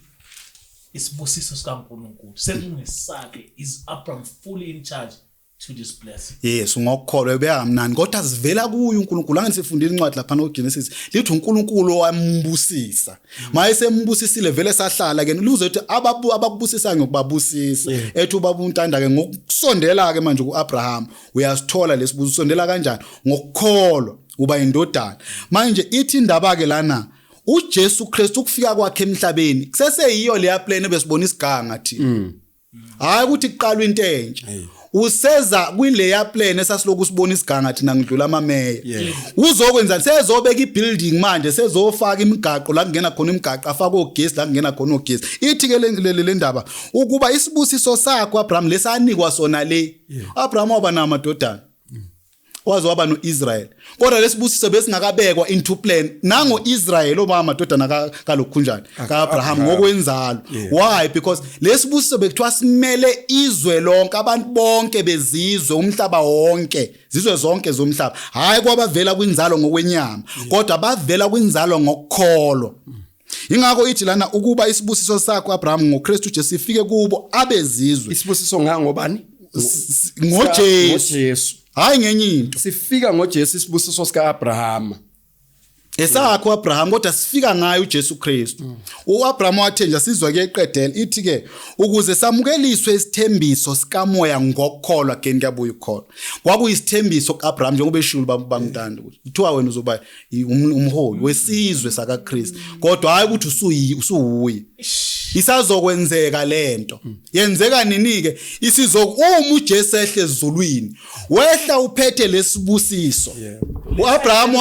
isibusiso sikaNkulunkulu sekungesakhe. Is Abraham fully in charge to this blessing? Yes, ngokukholwa beyangamnani kodwa sivela kuye uNkulunkulu. Angisifundile incwadi lapha no Genesis lithi uNkulunkulu wambusisa. Maye sembusisile vele sahlala ke luze uthi abakubusisayo ngokubabusisa. Ethi ubaba uNtanda ke ngokusondela ke manje kuAbraham uyasithola lesibusiso. Usondela kanjani? Ngokukholwa uba indodana. Manje ithi indaba ke lana uJesu Kristu ukufika kwakhe emhlabeni kuseseyiyo leya plan ebesibona isiganga thina. Hayi ukuthi kuqalwa into entsha. Useza kwileya plan esasiloku sibona isiganga thina ngidlula amameya. Uzokwenzani? Sezobeka ibuilding manje, sezofaka imigaqo la kungena khona imigaqo, afake ogesi la kungena khona ogesi. Ithi ke le ndaba ukuba isibusiso sakho Abraham lesanikwa sona le. Abraham waba namadodana. Waze waba noIsrael. Kodwa lesibusiso besingakabekwa into plan nango Israel oba amadodana kalokhunjani kaAbraham ngokwenzalo. Why? Because lesibusiso bekuthiwa simele izwe lonke, abantu bonke bezizwe, umhlaba wonke, zizwe zonke zomhlaba. Hayi kwabavela kwinzalo ngokwenyama, kodwa bavela kwinzalo ngokukholwa. Ingakho ithi lana ukuba isibusiso sakho Abraham ngoKristu Jesu ifike kubo abezizwe. Isibusiso ngangobani? NgoJesu. NgoJesu. Hayi ngenye into. Sifika ngoJesu isibusiso sikaAbraham. Esakho Abraham kodwa sifika ngayo uJesu Kristu. uAbraham wathenja sizwa ke eqedela ithi ke ukuze samukeliswe isithembiso sikamoya ngokukholwa ke ngiyabuya ukukholwa. Kwakuyisithembiso kaAbraham njengoba eshilo bamntanda ukuthi kuthiwa wena uzoba umholi wesizwe sakaKristu kodwa hayi ukuthi usuyi. Isazokwenzeka lento. Yenzeka nini ke? Isizokuma uJesu ehle ezulwini. Wehla uphethe lesibusiso. uAbraham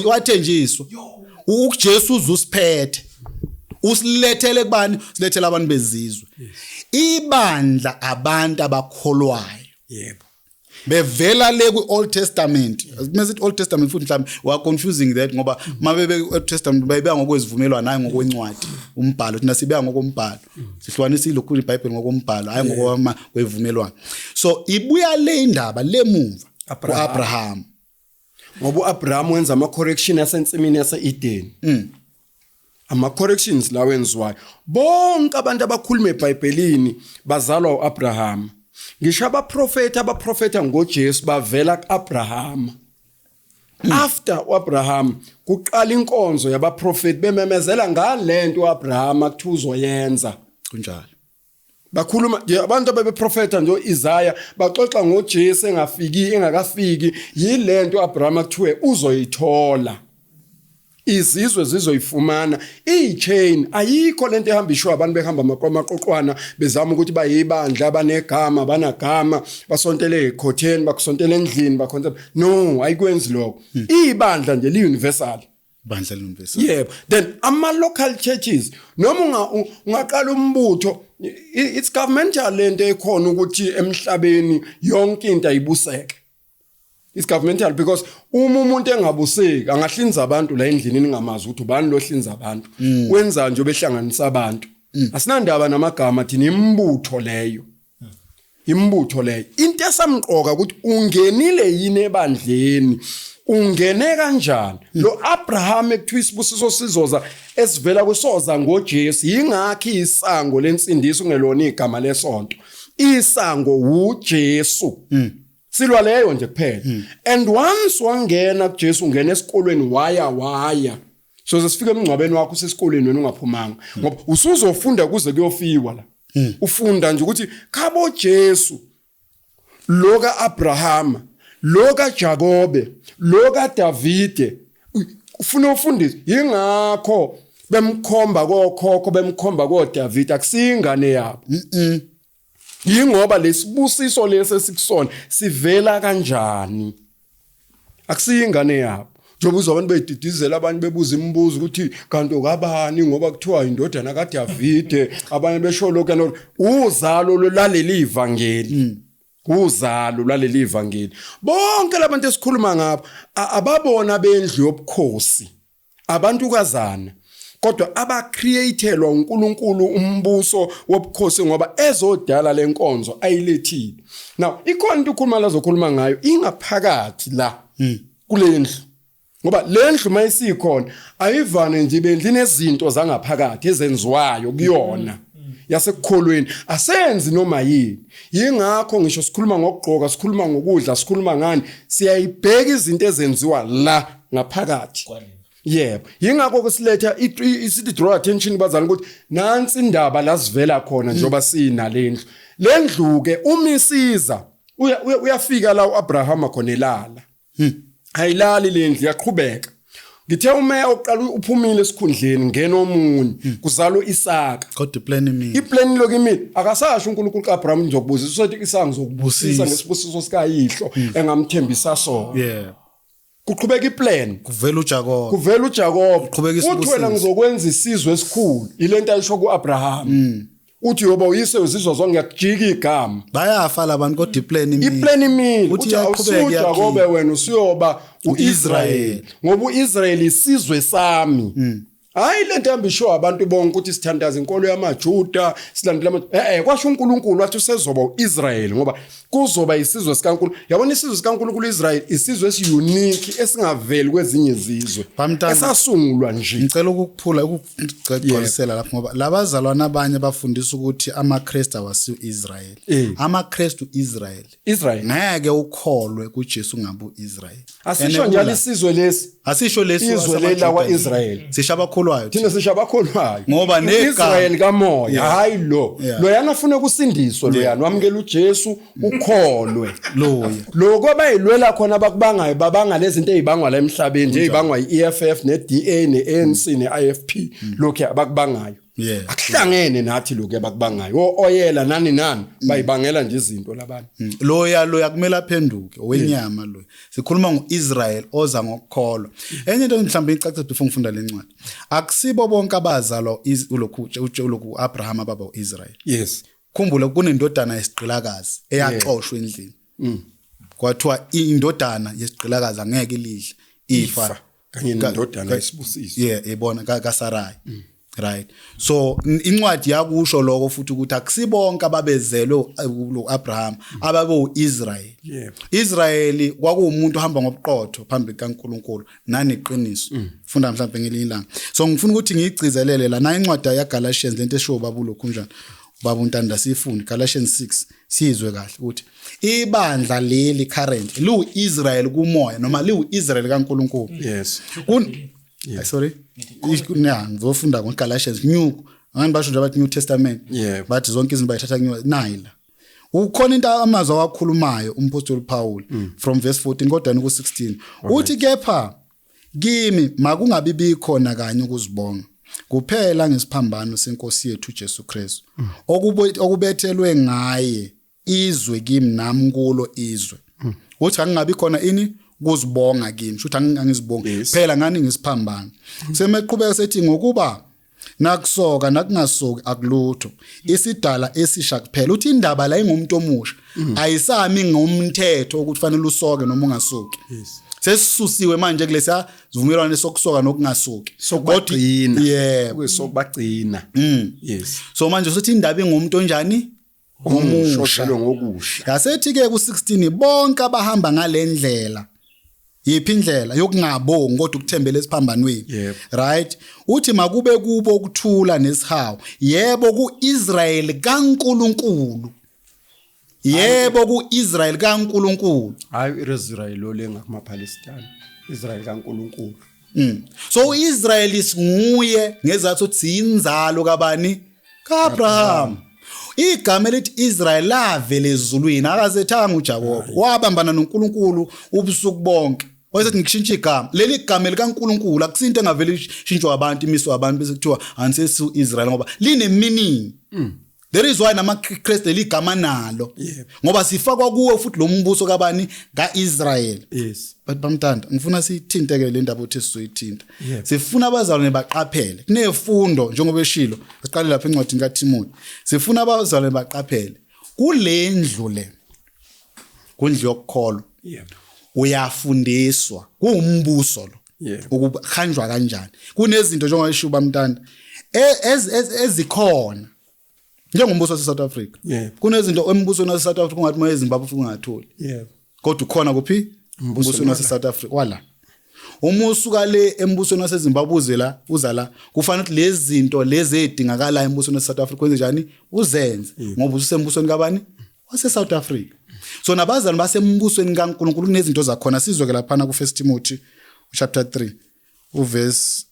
wathenjiswa. uJesu uzusiphethe. Usilethele kubani? Silethele abantu bezizwe. Ibandla abantu abakholwayo. Yebo. Bevela le kwi Old Testament. Masithi Old Testament futhi mhlawumbe we are confusing that ngoba mabebe Old Testament bayibeka ngokwezivumelwano hayi ngokwencwadi umbhalo. Thina sibeka ngokombhalo. Sihlukanisa ilokhu iBhayibheli ngokombhalo hayi ngokwama kwevumelwano. So ibuya le indaba lemumva kuAbraham. Ngoba uAbraham wenza ama correction yasensimini yaseEden. Ama corrections lawo enziwayo. Bonke abantu abakhuluma eBhayibhelini bazalwa uAbraham. Ngisho abaprofeti abaprofeta ngoJesu bavela kuAbraham. After uAbraham kuqala inkonzo yabaprofeti bememezela ngalento uAbraham akuthiwa uzoyenza. Kunjalo. Bakhuluma abantu abebeprofeta nje uIsaya baxoxa ngoJesu engafiki engakafiki yilento uAbraham akuthiwe uzoyithola. Izizwe zizoyifumana ichain ayikho lento ehamba isho abantu behamba amaqoqwana bezama ukuthi bayibandla banegama banagama basontele ekhotheni bakusontele endlini bakhonza no ayikwenzi lokho. Ibandla nje li universal. Bandla universal. Yebo. Then ama local churches noma ungaqala umbutho it's governmental lento ekhona ukuthi emhlabeni yonke into ayibuseke. It's governmental because uma umuntu engabuseki angahlinza abantu la endlini ningamazi ukuthi ubani lo hlinza abantu. Wenza nje obehlanganisa abantu. Asinandaba namagama thina imbutho leyo. Imbutho leyo. Into esamqoka ukuthi ungenile yini ebandleni. Ungene kanjani? Lo Abraham ekuthiwa isibusiso sizoza esivela kusoza ngoJesu yingakho isango lensindiso ungelona igama lesonto. Isango uJesu. Silwa leyo nje kuphela. And once wangena kuJesu ungena esikolweni waya. So sesifika emngcwabeni wakho usesikolweni wena ungaphumanga ngoba usuzofunda kuze kuyofiwa la. Ufunda nje ukuthi khabo Jesu lo kaAbraham, lo kaJakobe, lo kaDavide ufuna ufundise. Yingakho Bemkhomba kokhokho, bemkhomba koDavid, akusingane yabo. Yingoba lesibusiso lesi esikusona sivela kanjani? Akusiyingane yabo. Njengoba uzwa abantu bedidizela, abantu bebuza imibuzo ukuthi kanti okabani, ngoba kuthiwa indodana kaDavide, abanye besho lokho nalokho. Uzalo lwalaleli ivangeli. Uzalo lwaleli ivangeli. Bonke labantu esikhuluma ngabo ababona bendlu yobukhosi, abantukazana, kodwa abacreatelwa uNkulunkulu umbuso wobukhosi ngoba ezodala lenkonzo ayilethile. Now ikhona into ukhuluma lazokhuluma ngayo ingaphakathi la kulendlu, ngoba lendlu mayisikhona ayivane nje bendlu, inezinto zangaphakathi ezenziwayo kuyona yasekukholweni. Asenzi noma yini. Yingakho ngisho sikhuluma ngokugqoka, sikhuluma ngokudla, sikhuluma ngani, siyayibheka izinto ezenziwa la ngaphakathi. Kwalena. Yebo, yingakho kusiletha isithi draw attention bazali ukuthi nansi indaba la sivela khona njengoba sinalendlu. Lendlu ke uma isiza uyafika la uAbraham khona elala. Ayilali lendlu, yaqhubeka. Ngithe umeya oqala uphumile esikhundleni, ngena omunye, kuzalwa uIsaka. Kodwa iplan imile. Iplan lokhu imile. Akasasho uNkulunkulu kaAbraham ngizokubusisa, usethi Isaka ngizokubusisa Busisa. ngesibusiso sikayihlo engamthembisa sona. Kuqhubeka iplan. Kuvela uJakobe. Kuvela uJakob. Kuqhubeka Uthi isibusiso. wena ngizokwenza isizwe esikhulu. Ilento ayisho kuAbraham. Uthi yoba uyise wezizwe zonke, ngiyakujika igama. Bayafa labantu kodwa iplan imile. Iplan imile. Uthi Uthi iyaqhubeka, awusuJakobe iyaphila. wena usuyoba uIsrael. Ngoba uIsrael isizwe sami. Hayi lento yambisho abantu bonke ukuthi sithandaza inkolo yamaJuda, silandela kwasho uNkulunkulu wathi usezoba uIsrael ngoba kuzoba isizwe sikaNkulunkulu. Yabona isizwe sikaNkulunkulu Israel isizwe esiunique esingaveli kwezinye izizwe. Bamntana. Esasungulwa nje. Ngicela ukukuphula ukugcwalisela lapho ngoba labazalwana abanye bafundisa ukuthi amaKristu awasiyo Israel. AmaKristu Israel. Israel. Ngeke ukholwe kuJesu ngabe uIsrael. Asisho njalo isizwe lesi. Asisho lesi Izwe leli lakwa-Israel. Sisho abakholwayo. Thina sisho abakholwayo. Ngoba negama- Israel kamoya, hayi lo. Loyana afuna ukusindiswa loyana, wamukela uJesu, ukholwe. Loya. Lokho abayilwela khona abakubangayo babanga lezi zinto ezibangwa la emhlabeni nje, ezibangwa yi-EFF ne-DA ne-ANC ne-IFP, lokho abakubangayo. Akuhlangene nathi lokho abakubangayo. Oyela nani nani bayibangela nje izinto labantu. Loya kumele aphenduke owenyama loya. Sikhuluma ngoIsrael oza ngokukholwa. Enye into mhlawumbe icacise before ngifunda lencwadi. Akusibo bonke abazalwa ulokhu ulokhu Abraham ababa uIsrael. Khumbula kunendodana yesigqilakazi eyaxoshwa endlini. Kwathiwa indodana yesigqilakazi angeke ilidle ifa Kanye nendodana yesibusiso. Yeah, ibona kaSarai. Right. So incwadi yakusho lokho futhi ukuthi akusibonke ababezelwe uAbraham ababe uIsrael. Israel kwakuwumuntu ohamba ngobuqotho phambi kaNkuluNkulu naneqiniso. Funda mhlawumbe ngelinye ilanga. So ngifuna ukuthi ngiyigcizelele la na incwadi yaGalatians lento eshiwo baba lokhu njani. Baba uNtanda siyifunde Galatians 6 sizwe kahle ukuthi ibandla leli current liuIsrael kumoya noma liuIsrael kaNkuluNkulu. Sorry. Ngizofunda ngoGalatians New. Abantu basho nje abathi New Testament. Bathi zonke izinto bayithatha kuNew nayila. Ukhona into amazwi awakhulumayo umpostoli Paul from verse 14 kodwa ku 16. Uthi kepha kimi makungabi bikhona kanye ukuzibonga kuphela ngesiphambano senkosi yethu Jesu Kristu okubethelwe ngaye izwe kimi nami kulo izwe. Uthi angingabi khona ini kuzibonga kimi, shuthi angizibongi phela ngani ngisiphambano. Semeqhubeka sethi ngokuba nakusoka nakungasoki akulutho, isidala esisha kuphela. Uthi indaba la ingumuntu omusha ayisami ngomthetho ukuthi fanele usoke noma ungasoki. Sesisusiwe manje kulesiya sivumelwano sokusoka nokungasoki. Sokubagcina. Yebo. Sokubagcina. So manje usuthi indaba ingumuntu onjani? Omusha ngokusha. Yasethi ke ku16 bonke abahamba ngalendlela. Yiphi indlela yokungabongi kodwa ukuthembela esiphambanweni. Right? Uthi makube kubo ukuthula nesihawu. Yebo kuIsrael kaNkuluNkulu. Yebo kuIsrael kaNkuluNkulu. Hayi iIsrael lo lenga kumaPalestine. Israel kaNkuluNkulu. So uIsrael isinguye ngezathu ukuthi inzalo kabani? kaAbraham. Igama elithi Israel lavela ezulwini, akazethanga uJakobe. Wabambana noNkulunkulu ubusuku bonke. Wayesethi ngikushintsha igama. Leli gama likaNkuluNkulu akusinto engavele ishintshwa abantu, imiswa abantu bese kuthiwa ansesu Israel ngoba line meaning. There is why namaKristu leli gama nalo. Ngoba sifakwa kuwo futhi lo mbuso kabani kaIsrael. Yes. But bamtanda ngifuna siyithinte ke le ndaba uthi sizoyithinta. Yebo. Sifuna abazalwane baqaphele. Kunefundo njengoba eshilo. Siqale lapha encwadini kaTimothy. Sifuna abazalwane baqaphele. Kule ndlu le. Kundlu yokukholwa. Yebo. Uyafundiswa. Kuwumbuso lo. Yebo. Ukuhanjwa kanjani. Kunezinto njengoba esho bamtanda ezikhona. Njengombuso wase South Africa. Yebo. Kunezinto embusweni wase South Africa ungathi uma eZimbabwe futhi ungatholi. Yebo. Kodwa ukhona kuphi? Embusweni wase South Africa wala. Uma usuka le embusweni waseZimbabwe uze la uza la kufanele ukuthi lezi zinto lezi ezidingakalayo embusweni wase South Africa wenze njani uzenze ngoba usembusweni kabani wase South Africa. So nabazali basembusweni kaNkuluNkulu kunezinto zakhona sizwe ke laphana ku 1 Timothy chapter 3 uverse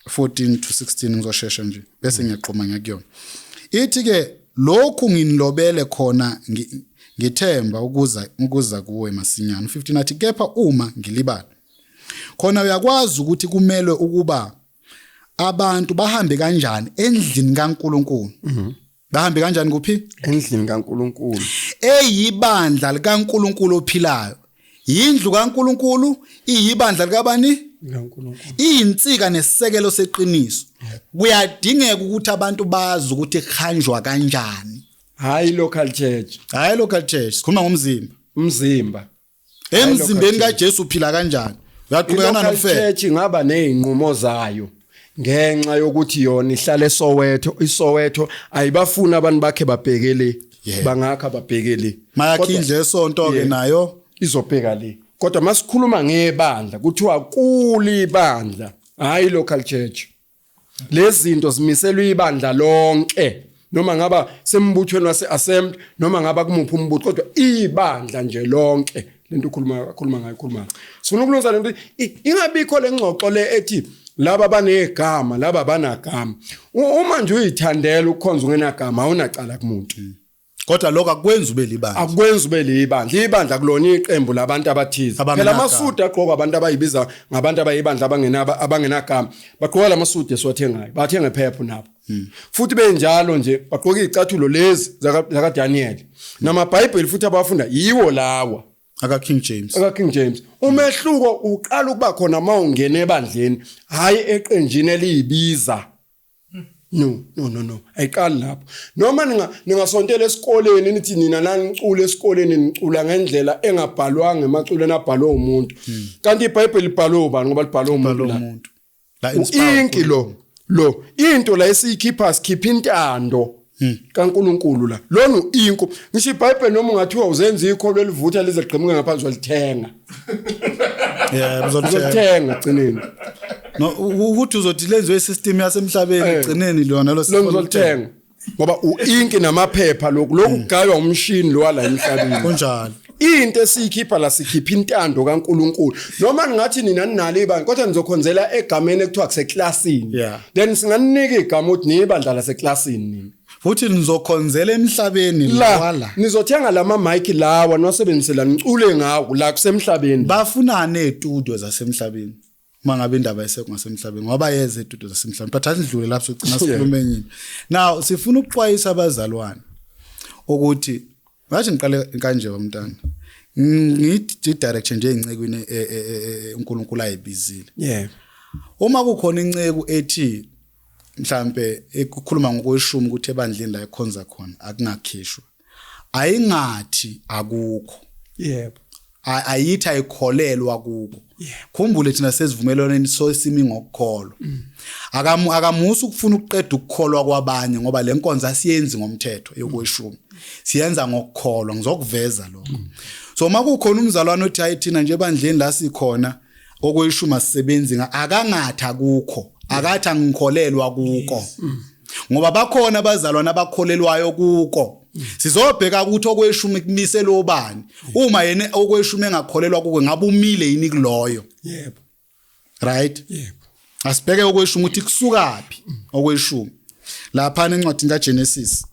14 to 16 ngizoshesha nje bese ngiyaqhuma ngiyakuyona. Ithi ke lokhu nginilobele khona ngithemba ukuza kuwe masinyane. 15 athi kepha uma ngilibala khona uyakwazi ukuthi kumelwe ukuba abantu bahambe kanjani endlini kaNkuluNkulu. Bahambe kanjani kuphi? Endlini kaNkuluNkulu. Eyibandla likaNkuluNkulu ophilayo. Yindlu kaNkuluNkulu iyibandla likabani? KaNkuluNkulu. Iyinsika nesisekelo seqiniso. Kuyadingeka ukuthi abantu bazi ukuthi kuhanjwa kanjani. Hayi local church. Hayi local church, sikhuluma ngomzimba. Umzimba. Emzimbeni kaJesu uphila kanjani? Uyaqhubeka I-local nokufela. church ingaba nezinqumo zayo ngenxa yokuthi yona ihlale eSoweto, iSoweto ayibafuni abantu bakhe babhekele Yeah. bangakha babhekele. Mayakhe Kodwa- indlu esonto ke Yeah. nayo izobheka le. Kodwa masikhuluma ngebandla kuthiwa kulibandla, hayi local church. Lezi zinto zimiselwe ibandla lonke noma ngaba sembuthweni wase-assembly noma ngaba kumuphi umbutho kodwa ibandla nje lonke lento ukhuluma ngayo khuluma. Sifuna ukulungisa lento ingabikho lengxoxo le ethi laba banegama laba banagama. Uma nje uyithandela ukukhonza ungenagama awunacala kumuntu. Kodwa lokho akwenzi ube libandla. Akwenzi ube libandla. Ibandla kulona iqembu labantu abathize. Phela Abangenagama. amasudi agqokwa abantu abayibiza ngabantu abayibandla abangenagama. Bagqoka lamasudi esiwathengayo. Bathenga phepha nabo. Futhi benjalo nje bagqoka izicathulo lezi zaka Daniel. NamaBhayibheli futhi abafunda yiwo lawa. Aka King James. Aka King James. Umehluko uqala ukuba khona mawungena ebandleni, hayi eqenjini eliyibiza. No, no, no, no. Ayiqali lapho. Noma ningasontela esikoleni nithi nina nanicula esikoleni nicula ngendlela engabhalwanga emaculweni abhalwe umuntu. Kanti iBhayibheli libhalwe ubani ngoba libhalwe umuntu la. Umuntu. La inspire Uinki lo. Lo into la esiyikhipha sikhipha intando kaNkuluNkulu la. Lona uinki. Ngisho iBhayibheli noma ungathiwa uzenza ikholo elivutha lize liqhamuke ngaphansi walithenga. Yeah, uzolithenga. Uzolithenga gcineni. No ukuthi uzothi lenziwe system yasemhlabeni egcineni lona lo Lo ngizolithenga. Ngoba uinki namaphepha lokhu lokugaywa umshini lo wala emhlabeni. Kunjalo. Into esiyikhipha la sikhipha intando kaNkuluNkulu. Noma ningathi nina ninalo ibandla kodwa nizokhonzela egameni ekuthiwa kuseklasini. Yeah. Then singaninika igama ukuthi niyibandla laseklasini nina. Futhi nizokhonzela emhlabeni La wala. nizothenga lama mic lawa niwasebenzisela nicule ngawo la kusemhlabeni. Bafunana estudio zasemhlabeni. Uma ngabe indaba isekho ngasemhlabeni ngoba yeze estudio zasemhlabeni but asidlule lapho sogcina sikhuluma enye. Now sifuna ukuxwayisa abazalwane ukuthi ngathi ngiqale kanje wamntana. Ngithi direction nje encekwini uNkulunkulu ayibizile. Yeah. Uma kukhona inceku ethi mhlambe ekukhuluma ngokweshumi ukuthi ebandleni la ekhonza khona akungakhishwa. Ayingathi akukho. Yebo. Ayithi ayikholelwa kuko. Khumbule thina sesivumelwaneni sosimi ngokukholwa. Akamusa ukufuna ukuqeda ukukholwa kwabanye ngoba lenkonzo asiyenzi ngomthetho yokweshumi. Siyenza ngokukholwa, ngizokuveza lokho. So uma kukhona umzalwane othi hayi thina nje ebandleni la sikhona okweshumi asisebenzi akangathi akukho, akathi angikholelwa kuko. Ngoba bakhona abazalwane abakholelwayo kuko. Sizobheka ukuthi okweshumi kumiselwe obani. Uma yena okweshumi engakholelwa kuko ngabe umile yini kuloyo. Yebo. Right? Yebo. Asibheke okweshumi ukuthi kusukaphi okweshumi. Lapha encwadini kaGenesis.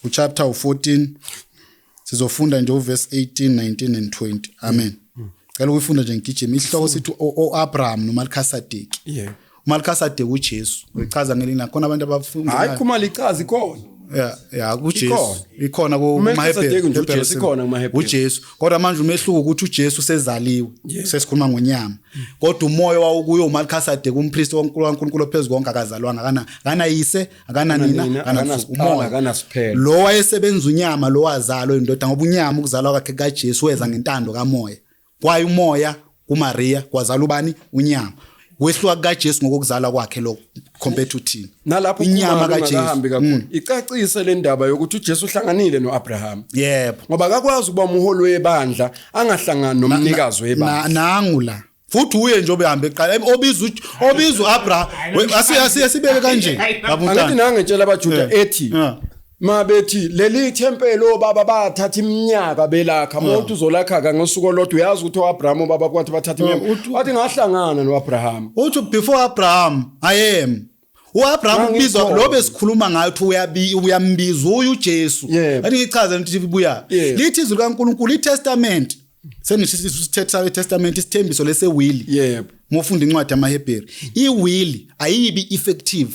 Uchapter 14 sizofunda nje uverse 18, 19 and 20. Amen. Cela ukuyifunda nje ngigijima isihloko sithi oAbraham noMelkisedeki. Yeah. uMelkisedeki uJesu. Uyichaza ngelinye khona abantu abafunda. Hayi khumalo ichazi ikhona. Yeah, yeah, kuJesu. Ikhona. Ikhona ku UMelkisedeki nje kumaHebheru. uJesu ikhona kumaHebheru. uJesu. Kodwa manje umehluko ukuthi uJesu sezaliwe. Sesikhuluma ngonyama. Kodwa umoya wawukuyo uMelkisedeki umpriest kaNkulunkulu phezulu konke akazalwanga akana akanayise akananina Akananina, akanasiqala akanasiqala, akanasiphelo. Lo wayesebenza unyama lo wazalwa indoda ngoba unyama ukuzalwa kwakhe kaJesu weza ngentando kamoya. Kwaye umoya kuMaria kwazala ubani unyama. Wehluka kaJesu ngokuzalwa kwakhe lo compared to thina. Nalapho inyama Khumalo kaJesu. ungakahambi kakhulu. Icacise le ndaba yokuthi uJesu uhlanganile noAbraham. Yebo. Ngoba akakwazi ukuba umholi webandla angahlangani nomnikazi webandla. Nangu la futhi uye nje obehambe eqala obiza obiza uAbraham asibeke kanje Angithi nangitshela abaJuda ethi Yeah. mabethi leli thempeli obaba bathatha iminyaka belakha umuntu uzolakha ka ngosuku olodwa uyazi ukuthi uAbraham obaba kwathi bathatha iminyaka wathi ngahlangana noAbraham uthi before Abraham I am uAbraham ubizwa Ngangikhona. lo besikhuluma ngayo uthi uyambiza uyu uJesu Yebo. athi ngichaze ukuthi ibuya Yebo. lithi izwi likaNkuluNkulu iTestament sengithi isithetha iTestament isithembiso lesewili yebo mofunda incwadi yamaHebheru iwill ayibi effective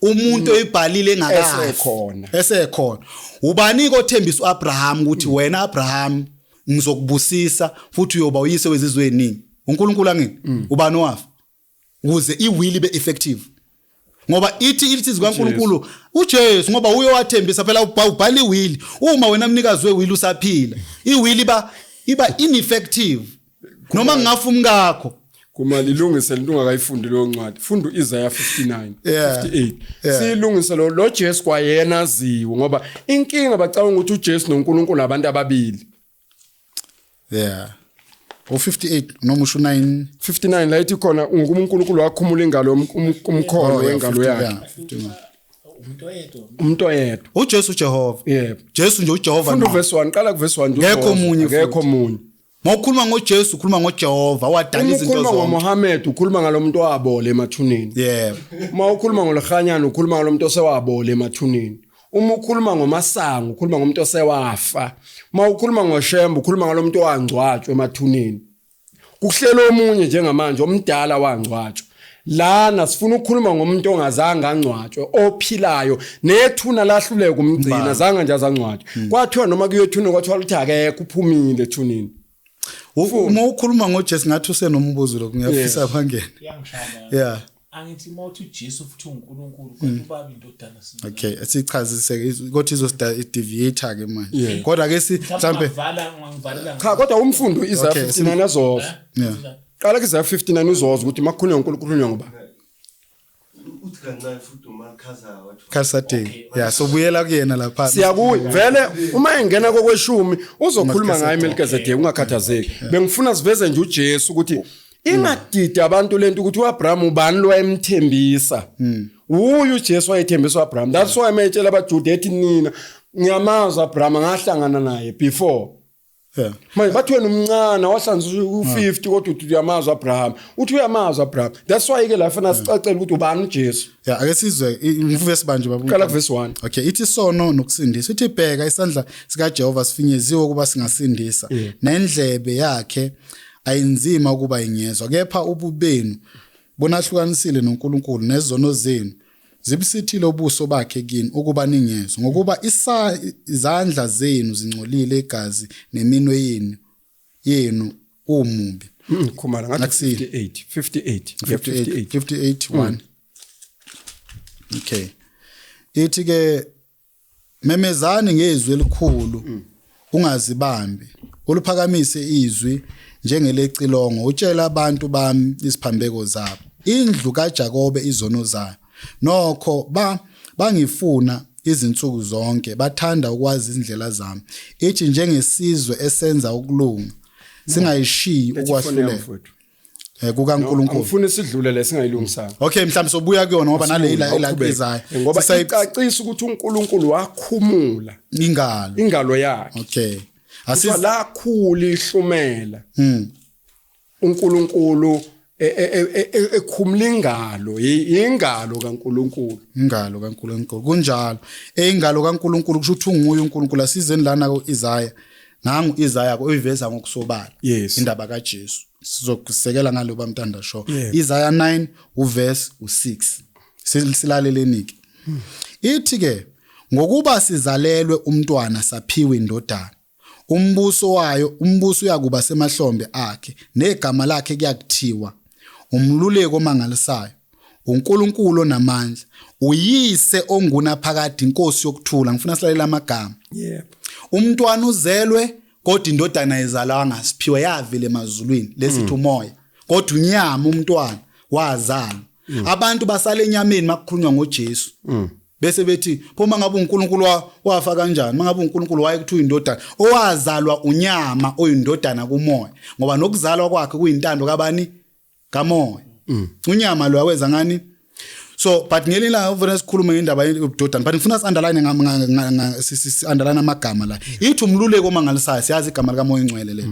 umuntu oyibhalile engakafi Esekhona. esekhona ubani kothembisa uAbraham ukuthi wena Abraham ngizokubusisa futhi uyoba uyise wezizwe eziningi uNkulunkulu angini ubani owafa ukuze iwill ibe effective ngoba ithi ithi zikaNkulunkulu uJesu ngoba uye wathembisa phela ubhala iwill uma wena mnikazi wewill usaphila iwill iba ineffective noma ngingafa umkakho Kuma lilungise lento ungakayifundi leyo ncwadi funda uIsaiah 59 Yeah. 58 Yeah. siyilungise lo Jesu kwayena aziwe ngoba inkinga bacabanga ukuthi uJesu noNkulunkulu abantu ababili yeah u58 noma usho 9 59 la ithi khona ngokuba uNkulunkulu wakhumula ingalo umkhono Oh, yeah, wengalo 50, yakhe yeah, 51. Umuntu oyedwa. umuntu oyedwa uJesu uJehova yebo Jesu nje uJehova funda ngqo. uverse 1 qala kuverse 1 Ngekho omunye akekho futhi. omunye Mawukhuluma ngoJesu ukhuluma ngoJehova wadala uma izinto ukhuluma zonke ngoMohammed ukhuluma ngalomuntu owabola emathuneni yebo uma ukhuluma ngolhanyana ukhuluma ngalomuntu osewabola emathuneni uma ukhuluma ngomasango ukhuluma ngomuntu osewafa uma ukhuluma ngoshembe ukhuluma ngalomuntu owangcwatshwa emathuneni kuhlelo omunye njengamanje omdala wangcwatshwa lana sifuna ukukhuluma ngomuntu ongazange angcwatshwe ophilayo nethuna lahluleka umgcina zange nje azangcwatshwa kwathiwa noma kuyothuna kwathiwa ukuthi akekho uphumile ethuneni Uma ukhuluma ngoJesu ngathi usenombuzo lokho ngiyafisa bangene Iyangishaya. yeah Angithi uma uthi uJesu futhi uNkulunkulu kodwa ubaba indodana siza. okay sichazise kodwa izodeviate ke manje Yeah. kodwa ke si mhlambe Mhlawumbe ngivalela cha kodwa umfundi uIsaiah Okay, 59 azozwa yeah qala kuIsaiah 59 uzozwa ukuthi makukhulunywa ngoNkulunkulu kukhulunywa ngoba uthi kancane futhi uMalkhaza wathi Kasadeki yeah sobuyela kuyena lapha siyakuye vele uma engena kokweshumi uzokhuluma ngaye Melchizedek ungakhathazeki bengifuna siveze nje uJesu ukuthi ingadidi abantu lento ukuthi uAbraham ubani lo wayemthembisa uyu uJesu wayethembisa uAbraham that's why mayetshela abaJuda ethi nina ngiyamazi uAbraham ngahlangana naye before yeah manje bathi wena umncane wahlanza u50 kodwa uthi uyamazi uAbraham uthi uyamazi uAbraham that's why ke la fana sicacele ukuthi ubani uJesu yeah ake sizwe ngivesi banje baba qala kuverse 1 Okay ithi sono nokusindisa ithi bheka isandla sikaJehova sifinyeziwe ukuba singasindisa nendlebe yakhe ayinzima ukuba ingezwa kepha ububenu bonahlukanisile noNkulunkulu nezono zenu zibusithile ubuso bakhe kini ukuba ningezwa ngokuba izandla zenu zingcolile igazi neminwe yenu umubi Khumala ngathi Akusile. 58 58 yeah, 58 58 58 1 okay ithi ke memezani ngezwi elikhulu ungazibambi uluphakamise izwi njengelecilongo utshela abantu bami isiphambeko zabo indlu kaJakobe izono zayo nokho bangifuna izinsuku zonke bathanda ukwazi izindlela zami ithi njengesizwe esenza ukulunga singayishiyi Letha ifoni yami, ukwahlulela mfowethu. kukaNkulunkulu Angifuni sidlule le singayilungisanga. okay mhlawumbe sobuya kuyona ngoba nale ila Awuqhubeke. izayo Ngoba icacisa ukuthi uNkulunkulu wakhumula ingalo ingalo yakhe. okay Kuthiwa asisi lakhula ihlumela. uNkulunkulu ekhumula ingalo, ingalo kaNkulunkulu. ingalo kaNkulunkulu kunjalo ingalo kaNkulunkulu kusho ukuthi unguye uNkulunkulu asizeni lana kuIsaiah Nangu Isaiah uyiveza ngokusobala Yes. indaba kaJesu. Sizokusekela ngalo bamtanda sho. Yeah. Isaiah 9 uverse u6. Silaleleni ke. Ithi ke ngokuba sizalelwe umntwana, saphiwe indodana. Umbuso wayo, umbuso uyakuba semahlombe akhe, negama lakhe kuyakuthiwa umluleko omangalisayo, uNkulunkulu onamandla, uyise ongunaphakade, inkosi yokuthula. Ngifuna silalele amagama. Yebo. Umntwana uzelwe, kodwa indodana izalwanga, siphiwe, yavele emazulwini, lesithi umoya, kodwa unyama umntwana wazalwa. Abantu basale enyameni makukhulunywa ngoJesu, bese bethi pho mangabe uNkulunkulu wafa kanjani? Mangabe uNkulunkulu wayekuthiwa indodana owazalwa unyama, oyindodana kumoya, ngoba nokuzalwa kwakhe kuyintando kabani? Kamoya. Unyama lo awenza ngani? So but ngelinye ilanga ufuna sikhulume ngendaba yobudodana, but ngifuna si-underline si-underline amagama la. Ithi umluleko omangalisayo, siyazi igama likaMoya Ingcwele le.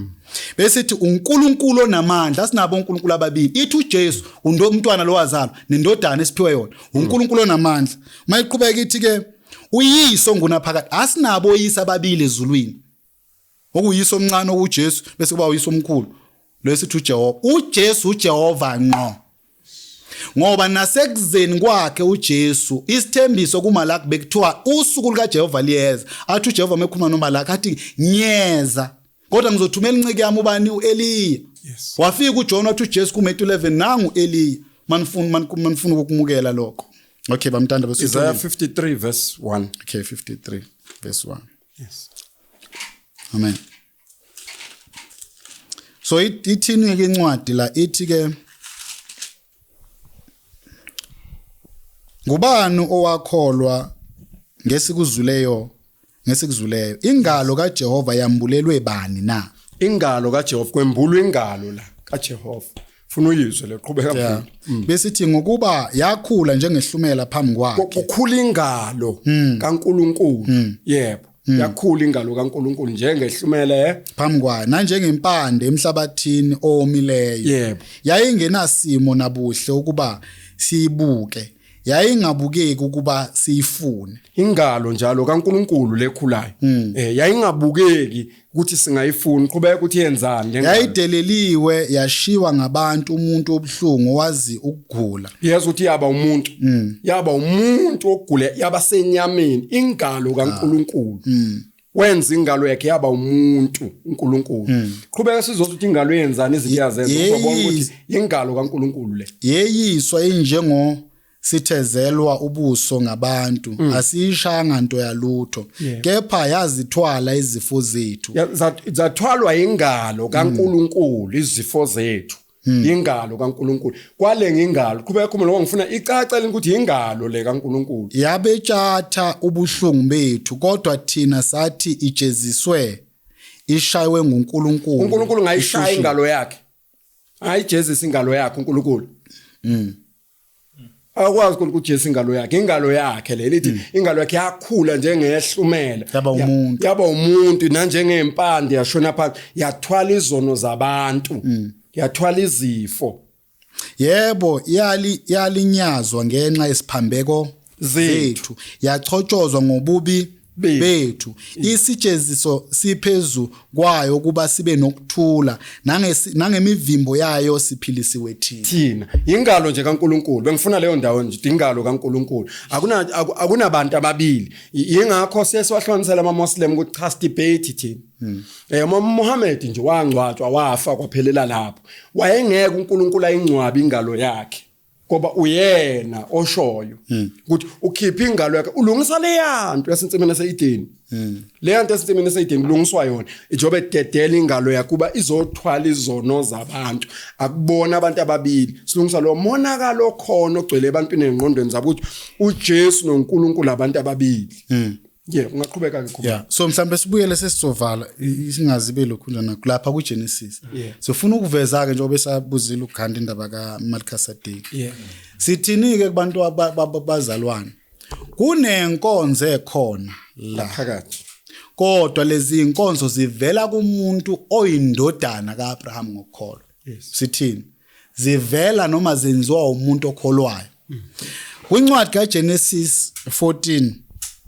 Bese ithi uNkulunkulu onamandla, asinabo uNkulunkulu ababili. Ithi uJesu umntwana lo wazalwa nendodana esiphiwe yona, uNkulunkulu onamandla. Mayiqhubeka ithi ke uyise ongunaphakade, asinabo oyise ababili ezulwini, okuyise omncane okuJesu, bese kuba uyise omkhulu lesithi uJehova. UJesu uJehova ngqo, ngoba nasekuzeni kwakhe uJesu, isithembiso kuMalaki bekuthiwa usuku lukaJehova liyeza. Athi uJehova mekhuluma noMalaki athi, "Ngiyeza, kodwa ngizothumela inceke yami ubani? uEliya." Yes. Wafika uJohn, wathi uJesu kuMatthew 11, "Nangu uEliya, manifuna ukumukela lokho." Okay, bamtanda bese Isaiah 53 verse 1. Okay, 53 verse 1. Yes. Amen. So ithini ke incwadi la? Ithi ke, ngubani owakholwa ngesikuzuleyo? Ingalo kaJehova yambulelwe bani na? Ingalo kaJehova, kwembulwa ingalo la kaJehova. Funa uyizwe leqhubeka. Yeah. Mfundisi. Besithi ngokuba yakhula njengehlumela phambi kwakhe. Kukhula ingalo kaNkuluNkulu. Yebo. Yakhula ingalo kaNkuluNkulu njengehlumele Phambi kwayo, nanjengempande emhlabathini owomileyo. Yebo. Yayingenasimo nabuhle ukuba siyibuke, yayingabukeki ukuba siyifune. Ingalo njalo kaNkuluNkulu lekhulayo. Yayingabukeki ukuthi singayifuni. Qhubeka ukuthi yenzani ngengalo. Yayideleliwe, yashiwa ngabantu, umuntu obuhlungu, wazi ukugula. Yeza ukuthi yaba umuntu. Yaba umuntu ogule, yaba senyameni ingalo kaNkuluNkulu. Wenza ingalo yakhe yaba umuntu uNkulunkulu. Qhubeka, sizothi ukuthi ingalo yenzani, izinto yazenza, uzobona ukuthi ingalo kaNkuluNkulu le. Yeyiswa injengo sithezelwa ubuso ngabantu, asiyishanga nto yalutho, kepha yazithwala izifo zethu. Zathwalwa ingalo kaNkuluNkulu izifo zethu. Ingalo kaNkuluNkulu kwale ngingalo. Qhubeka, khumula, ngoba ngifuna icace ukuthi ingalo le kaNkuluNkulu. Yabetshatha ubuhlungu bethu, kodwa thina sathi ijeziswe, ishaywe nguNkulunkulu. uNkulunkulu ngayishaya ingalo yakhe, ayijezisa ingalo yakhe uNkulunkulu? Akwazi uNkulunkulu ukujezisa ingalo yakhe. Ingalo yakhe le lithi ingalo yakhe yakhula njengehlumela. Yaba umuntu. Yaba umuntu, nanjengempande yashona phansi, yathwala izono zabantu, yathwala izifo. Yebo, yali yalinyazwa ngenxa yesiphambeko Zethu. zethu, yachotshozwa ngobubi Bethu. bethu. Isijeziso siphezu kwayo ukuba sibe nokuthula, nangemivimbo yayo siphilisiwe thina. Thina ingalo nje kaNkuluNkulu, bengifuna leyo ndawo nje, ingalo kaNkuluNkulu. Akunabantu ababili. Yingakho sesiwahlukanisela ama Muslim ukuthi cha, debate thina. Muhammad nje wangcwatshwa, wafa, kwaphelela lapho. Wayengeke uNkulunkulu ayingcwabe ingalo yakhe, ngoba uyena oshoyo ukuthi ukhipha ingalo yakhe, ulungisa leyanto yasensimini yaseEden. Leyanto yasensimini yaseEden kulungiswa yona njengoba ededela ingalo yakhe kuba izothwala izono zabantu. Akubona abantu ababili, silungisa lo monakalo khona ogcwele ebantwini engqondweni zabo ukuthi uJesu noNkulunkulu abantu ababili. Yeah, ungaqhubeka ke, khona. Yeah, so mhlambe sibuyele, sesizovala, singazibe lokhu njana lapha kuGenesis. Sifuna ukuveza ke, njengoba esabuzile uGandhi indaba kaMelchizedek. Sithini ke kubantu bazalwane? Kunenkonzo ekhona la Phakathi. Kodwa lezi inkonzo zivela kumuntu oyindodana kaAbraham ngokukholwa. Sithini? Zivela noma zenziwa umuntu okholwayo. Kwincwadi kaGenesis 14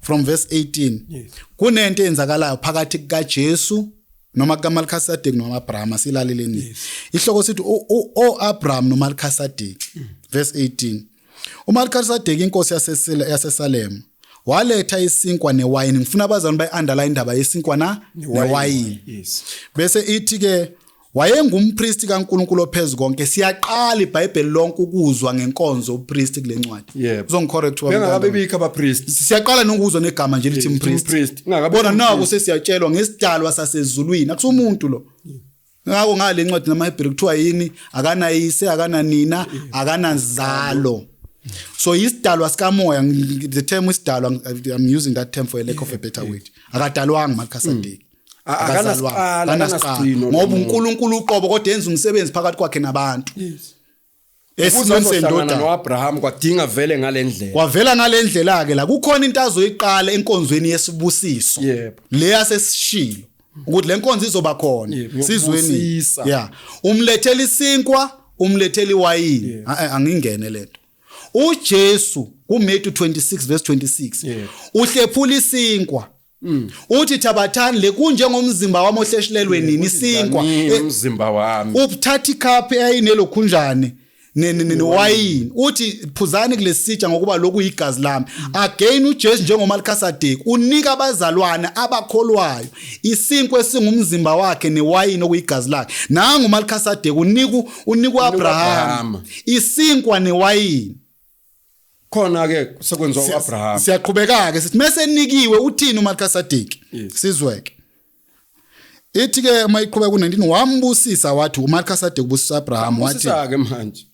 from verse 18, kunento eyenzakalayo phakathi kukaJesu. Noma kaMalkisedeki noma Abraham, silaleleni. Ihloko sithi o Abraham noMalkisedeki. Verse 18. UMalkisedeki inkosi yaseSile yaseSalem waletha isinkwa newayini. Ngifuna abazalwane bayi-underline indaba yesinkwa na newayini. Yes. Bese ithi ke wayengumpristi kaNkuluNkulu ophezukonke. Siyaqala iBhayibheli lonke ukuzwa ngenkonzo upristi kule ncwadi. Yebo. Uzongicorrect wami. Bengakabe bikho abapriest. Siyaqala nokuzwa negama nje lithi umpristi. Umpriest. Ingakabi Bona naku umpriest. sesiyatshelwa ngesidalwa sasezulwini. Akusumuntu lo. Ngakho ngale ncwadi namaHebheru kuthiwa yini? Akanayise, akananina, akanazalo. So isidalwa sikamoya, the term isidalwa, I'm using that term for a lack of a better word. Akadalwanga Malkisedeki. Akanasiqalo, akanasigcino ngoba lo muntu. uNkulunkulu uqobo kodwa yenza umsebenzi phakathi kwakhe nabantu. Yes. Esimweni Ukuze azohlangana sendodana. noAbraham kwadinga vele ngalendlela. Kwavela ngalendlela ke la kukhona into azoyiqala enkonzweni yesibusiso. Yebo. Leya sesishilo ukuthi le nkonzo izoba khona Yebo, sizweni. yokubusisa. Yeah. Umlethela isinkwa, umlethela iwayini. Angingene lento. uJesu kuMatthew 26 verse 26 Yebo. uhlephula isinkwa. Uthi thabathani le kunjengomzimba wami ohleshilelwe nini isinkwa. Dlanini umzimba wami. Ubuthatha icup eyayinelokhunjane newayini uthi phuzani kulesitsha ngokuba lokhu igazi lami. Again uJesu njengoMalkisedeki unika abazalwane abakholwayo isinkwa esingumzimba wakhe newayini okuyigazi lakhe. Nangu uMalkisedeki unika uAbraham uAbraham. isinkwa newayini. Khona ke sekwenziwa uAbraham. Siyaqhubeka ke sithi mase nikiwe uthini uMalkisedeki? Yes. Sizweke. Ithi ke uma iqhubeka ku19 wambusisa wathi uMalkisedeki ubusisa Abraham wathi Usisa ke manje.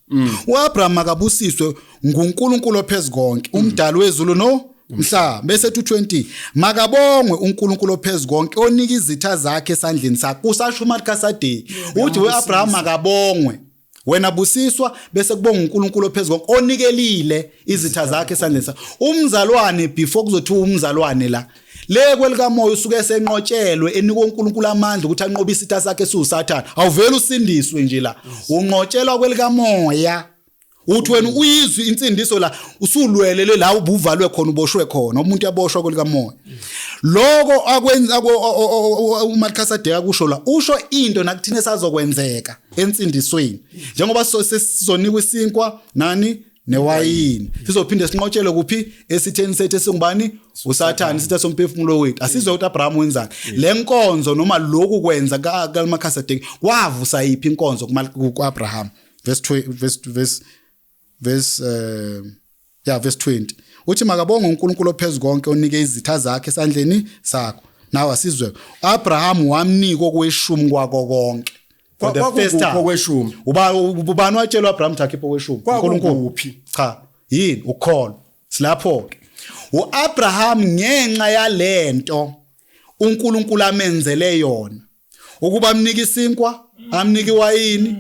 uAbraham akabusiswe nguNkulunkulu ophezukonke umdali wezulu no mhlaba. Bese 220 makabongwe uNkulunkulu ophezukonke onika izitha zakhe esandleni sakhe. Usasho uMalkisedeki uthi uAbraham akabongwe, wena busiswa, bese kubonga uNkulunkulu ophezukonke onikelile izitha zakhe esandleni sakhe. Umzalwane before kuzothiwa umzalwane la le kwelikamoya usuke senqotshelwe enikwe uNkulunkulu amandla ukuthi anqobe isitha sakhe esiwuSathane. Awuvele usindiswe nje la, unqotshelwa kwelikamoya. Uthi wena uyizwi insindiso la usulwelele la ubuvalwe khona uboshwe khona umuntu uyaboshwa kwelikamoya. Lokho akwenza uMalkisedeki akusho la usho into nakuthina sazokwenzeka ensindisweni. Njengoba sesizonikwa isinkwa nani newayini sizophinde sinqotshelwe kuphi esitheni sethu esingubani uSathane, isitha somphefumulo wethu. Asizwe ukuthi Abraham wenzani le nkonzo noma lokhu kwenza kaMalkisedeki kwavusa yiphi inkonzo kuAbraham. Verse verse verse verse yeah verse 20 uthi makabonge uNkulunkulu ophezukonke onike izitha zakhe esandleni sakho. Nawe asizwe Abraham wamnika okweshumi kwako konke. For the first time. Okweshumi. Ubani watshelwa Abraham ukuthi akhiphe okweshumi? uNkulunkulu. Kwakukuphi? Cha, yini ukholo. Silapho ke. uAbraham ngenxa yalento uNkulunkulu amenzele yona ukuba amnike isinkwa, amnike iwayini,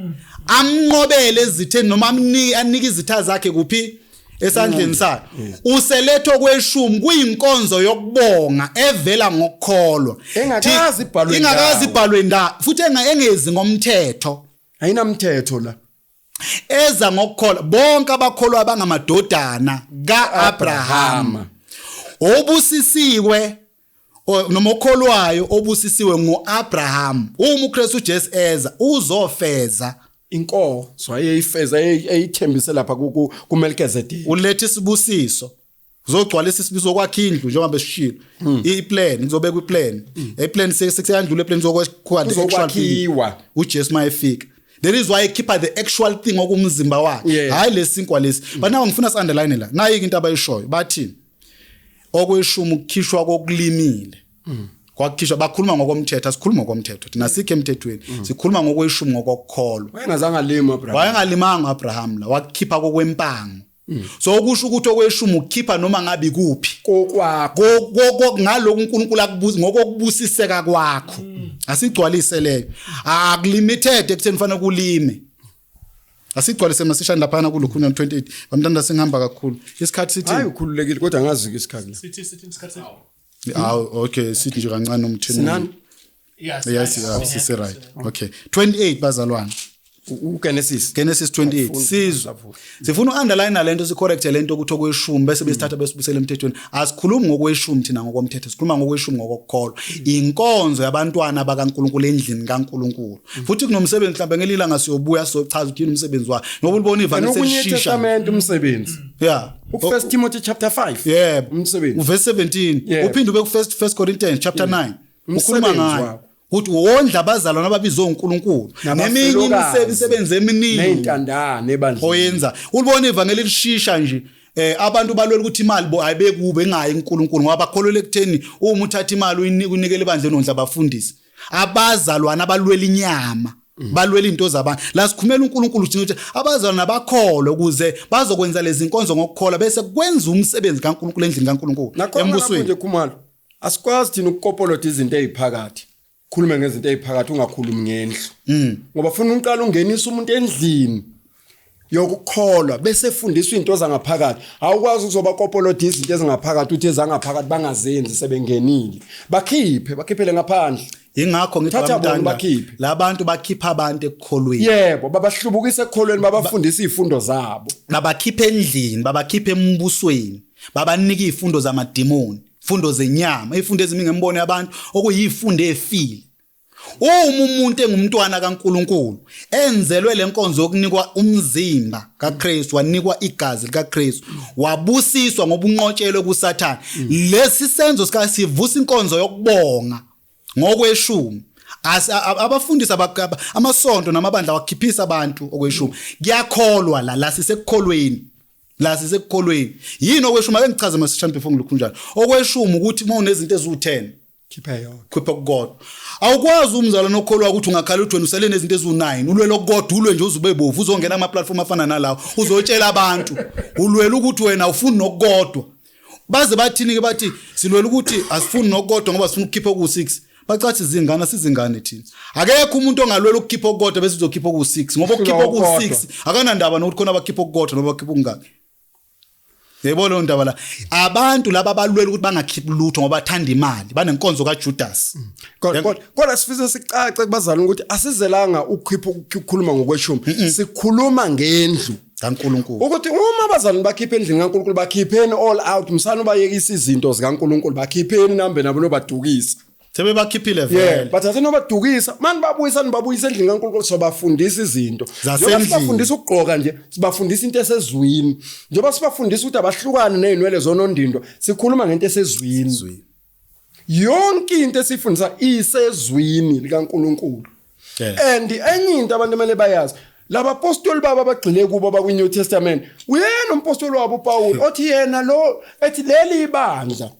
amnqobele ezitheni noma amnike anike izitha zakhe kuphi esandleni sakhe. Useletho kweshumi kuyinkonzo yokubonga evela ngokukholwa. Engakazi ibhalwe ingakazi ndawo. ibhalwe ndawo futhi engezi ngomthetho. Ayinamthetho la. Eza ngokukholwa. Bonke abakholwa bangamadodana kaAbraham. Obusisiwe noma okholwayo obusisiwe nguAbraham. Uma uKristu Jesu eza uzofeza Inkonzo ayeyifeza eyithembise lapha kuMelchizedek. Uletha isibusiso. Uzogcwalisa isibusiso kwakhe indlu njengoba besishilo. Iplan kuzobekwa iplan. Iplan sesiyandlula iplan zokwakhiwa the actual thing. Kuzokwakhiwa. uJesu mayefika. There is why ekhipha the actual thing okumzimba wakhe. Hayi lesinkwa lesi. But now ngifuna si-underline la. Nayi into abayishoyo. Bathi okweshumi ukukhishwa kokulimile. Kwakhishwa bakhuluma ngokomthetho, asikhuluma ngokomthetho. Thina sikho emthethweni. Sikhuluma ngokweshumi ngokukholwa. Wayengazange alime Abraham. Wayengalimanga Abraham la, wakhipha kokwempango. So okusho ukuthi okweshumi ukukhipha noma ngabe ikuphi. Kokwakho. Ngalokhu uNkulunkulu akubuza ngokubusiseka kwakho. Asigcwalise leyo. Akulimited ekutheni fanele kulime. Asigcwalise masishane lapha kulokhu 28. Bamntanda sengihamba kakhulu. Isikhathi sithi Hayi ukhululekile kodwa ngazi isikhathi. Sithi sithi isikhathi. Awu okay sithi nje kancane umthini. Sinani? Yes. Yes, sisi right. Okay. 28 bazalwane. uGenesis. Genesis 28. Sizwe, sifuna uunderline lento, sicorrect lento ukuthi okweshumi bese besithatha besibusela emthethweni. Asikhulumi ngokweshumi thina ngokomthetho, sikhuluma ngokweshumi ngokukholwa, inkonzo yabantwana bakaNkuluNkulu endlini kaNkuluNkulu. Futhi kunomsebenzi, mhlawumbe ngelilanga siyobuya sizochaza ukuthi yini umsebenzi wayo, ngoba ulibona ivangeli Nokunye selishisha. Testament umsebenzi. First Timothy chapter 5. Umsebenzi. Uverse 17. Uphinde ube ku first Corinthians chapter 9, ukhuluma Umsebenzi ngayo wakho. ukuthi wondla abazalwane ababizwe uNkulunkulu neminye Nabafelokazi. imisebenzi eminingi Neyintandane ebandleni. Oyenza ulibona ivangeli lishisha nje, abantu balwela ukuthi imali bo ayibekube engayi uNkulunkulu, ngoba bakholelwa ekutheni uma uthatha imali uyinikele ebandleni ondla abafundisi, abazalwana abalwela inyama, balwela into zabantu. La sikhumela uNkulunkulu thina ukuthi abazalwana bakholwe ukuze bazokwenza lezi nkonzo ngokukholwa, bese kwenza umsebenzi kaNkulunkulu endlini kaNkulunkulu, Nakhona lapho embusweni. nje, Khumalo, asikwazi thina ukukopolota izinto eziphakathi, khulume ngezinto eziphakathi, ungakhulumi ngendlu, ngoba funa uqala ungenisa umuntu endlini yokukholwa bese fundiswa izinto zangaphakathi. Awukwazi ukuzoba kopolota izinto ezingaphakathi, uthi ezangaphakathi bangazenzi sebengenile, bakhiphe, bakhiphele ngaphandle. Ingakho ngithi Thatha bona bamntanda, ubakhiphe. labantu bakhipha abantu ekukholweni. Yebo, babahlubukisa ekukholweni, babafundisa izifundo zabo. Babakhipha endlini, babakhipha embusweni, babanika izifundo zamadimoni, izifundo zenyama, izifundo ezimi ngembono yabantu, okuyifundo efile. Uma umuntu engumntwana kaNkuluNkulu, enzelwe lenkonzo yokunikwa umzimba kaKristu, wanikwa igazi likaKristu, wabusiswa ngoba unqotshelwe kuSathane, lesi senzo sika sivusa inkonzo yokubonga ngokweshumi. Abafundisi amasonto namabandla wakhiphisa abantu okweshumi. Kuyakholwa la, la sisekukholweni, la sisekukholweni. Yini okweshumi? Ake ngichaze masishane before ngilokhu njalo. Okweshumi ukuthi uma unezinto eziwu10, Khipha yona. Khipha okukodwa. Awukwazi umzalwane okholwa ukuthi ungakhala uthi wena usele nezinto eziwu9, ulwele okukodwa, ulwe nje uzube bovu, uzongena ama platform afana nalawo, uzotshela abantu ulwele ukuthi wena ufuni nokukodwa. Baze bathini ke? Bathi silwele ukuthi asifuni nokukodwa ngoba sifuna ukukhipha oku6. Bacathi izingane, sizingane thina. Akekho umuntu ongalwela ukukhipha okukodwa bese uzokhipha oku6, ngoba ukukhipha Okukodwa. oku6 akanandaba nokuthi khona abakhipha okukodwa noma bakhipha okungaki. Yebo, leyo ndaba la, abantu laba balwela ukuthi bangakhiphi lutho ngoba bathanda imali, banenkonzo kaJudas. Kodwa sifisa sicace kubazali ukuthi asizelanga ukukhipha, ukukhuluma ngokweshumi, sikhuluma ngendlu kaNkuluNkulu. Ukuthi uma abazali bakhiphe endlini kaNkulunkulu, bakhipheni all out, msana ubayekisa izinto zikaNkulunkulu, bakhipheni nambe nabo nobadukisa. Sebebakhiphile vele. Bathathe nobadukisa mani, babuyisa, nibabuyisa endlini kaNkulunkulu, sobafundisa izinto. Zasendlini. Njengoba sibafundisa ukugqoka nje, sibafundisa into esezwini. Njengoba sibafundisa ukuthi abahlukane nezinwele zonondindwa, sikhuluma ngento esezwini. Yonke into esifundisa isezwini likaNkulunkulu. And enye into abantu kumele bayazi, labapostoli babo abagxile kubo abakwi-New Testament, uyena umpostoli wabo uPaul othi yena lo ethi leli ibandla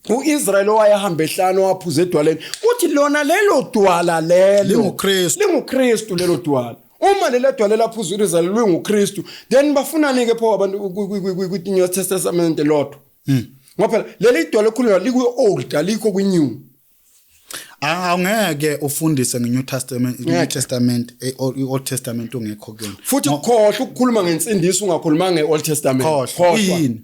uIsrael owayehamba ehlane waphuza edwaleni, uthi lona lelo dwala lelo LinguKristu. LinguKristu lelo dwala. Uma lelo dwala laphuza uIsrael linguKristu, then bafunani ke pho abantu kwi-New Testament lodwa? Ngoba phela leli dwala ekhulunywa likwi-Old, alikho kwi-New. Awungeke ufundise nge-New Testament, i-New Ngeke. Testament, i-Old Testament ungekho kuyona. Futhi khohlwa ukukhuluma ngensindiso ungakhuluma nge-Old Testament. Khohlwa. Yini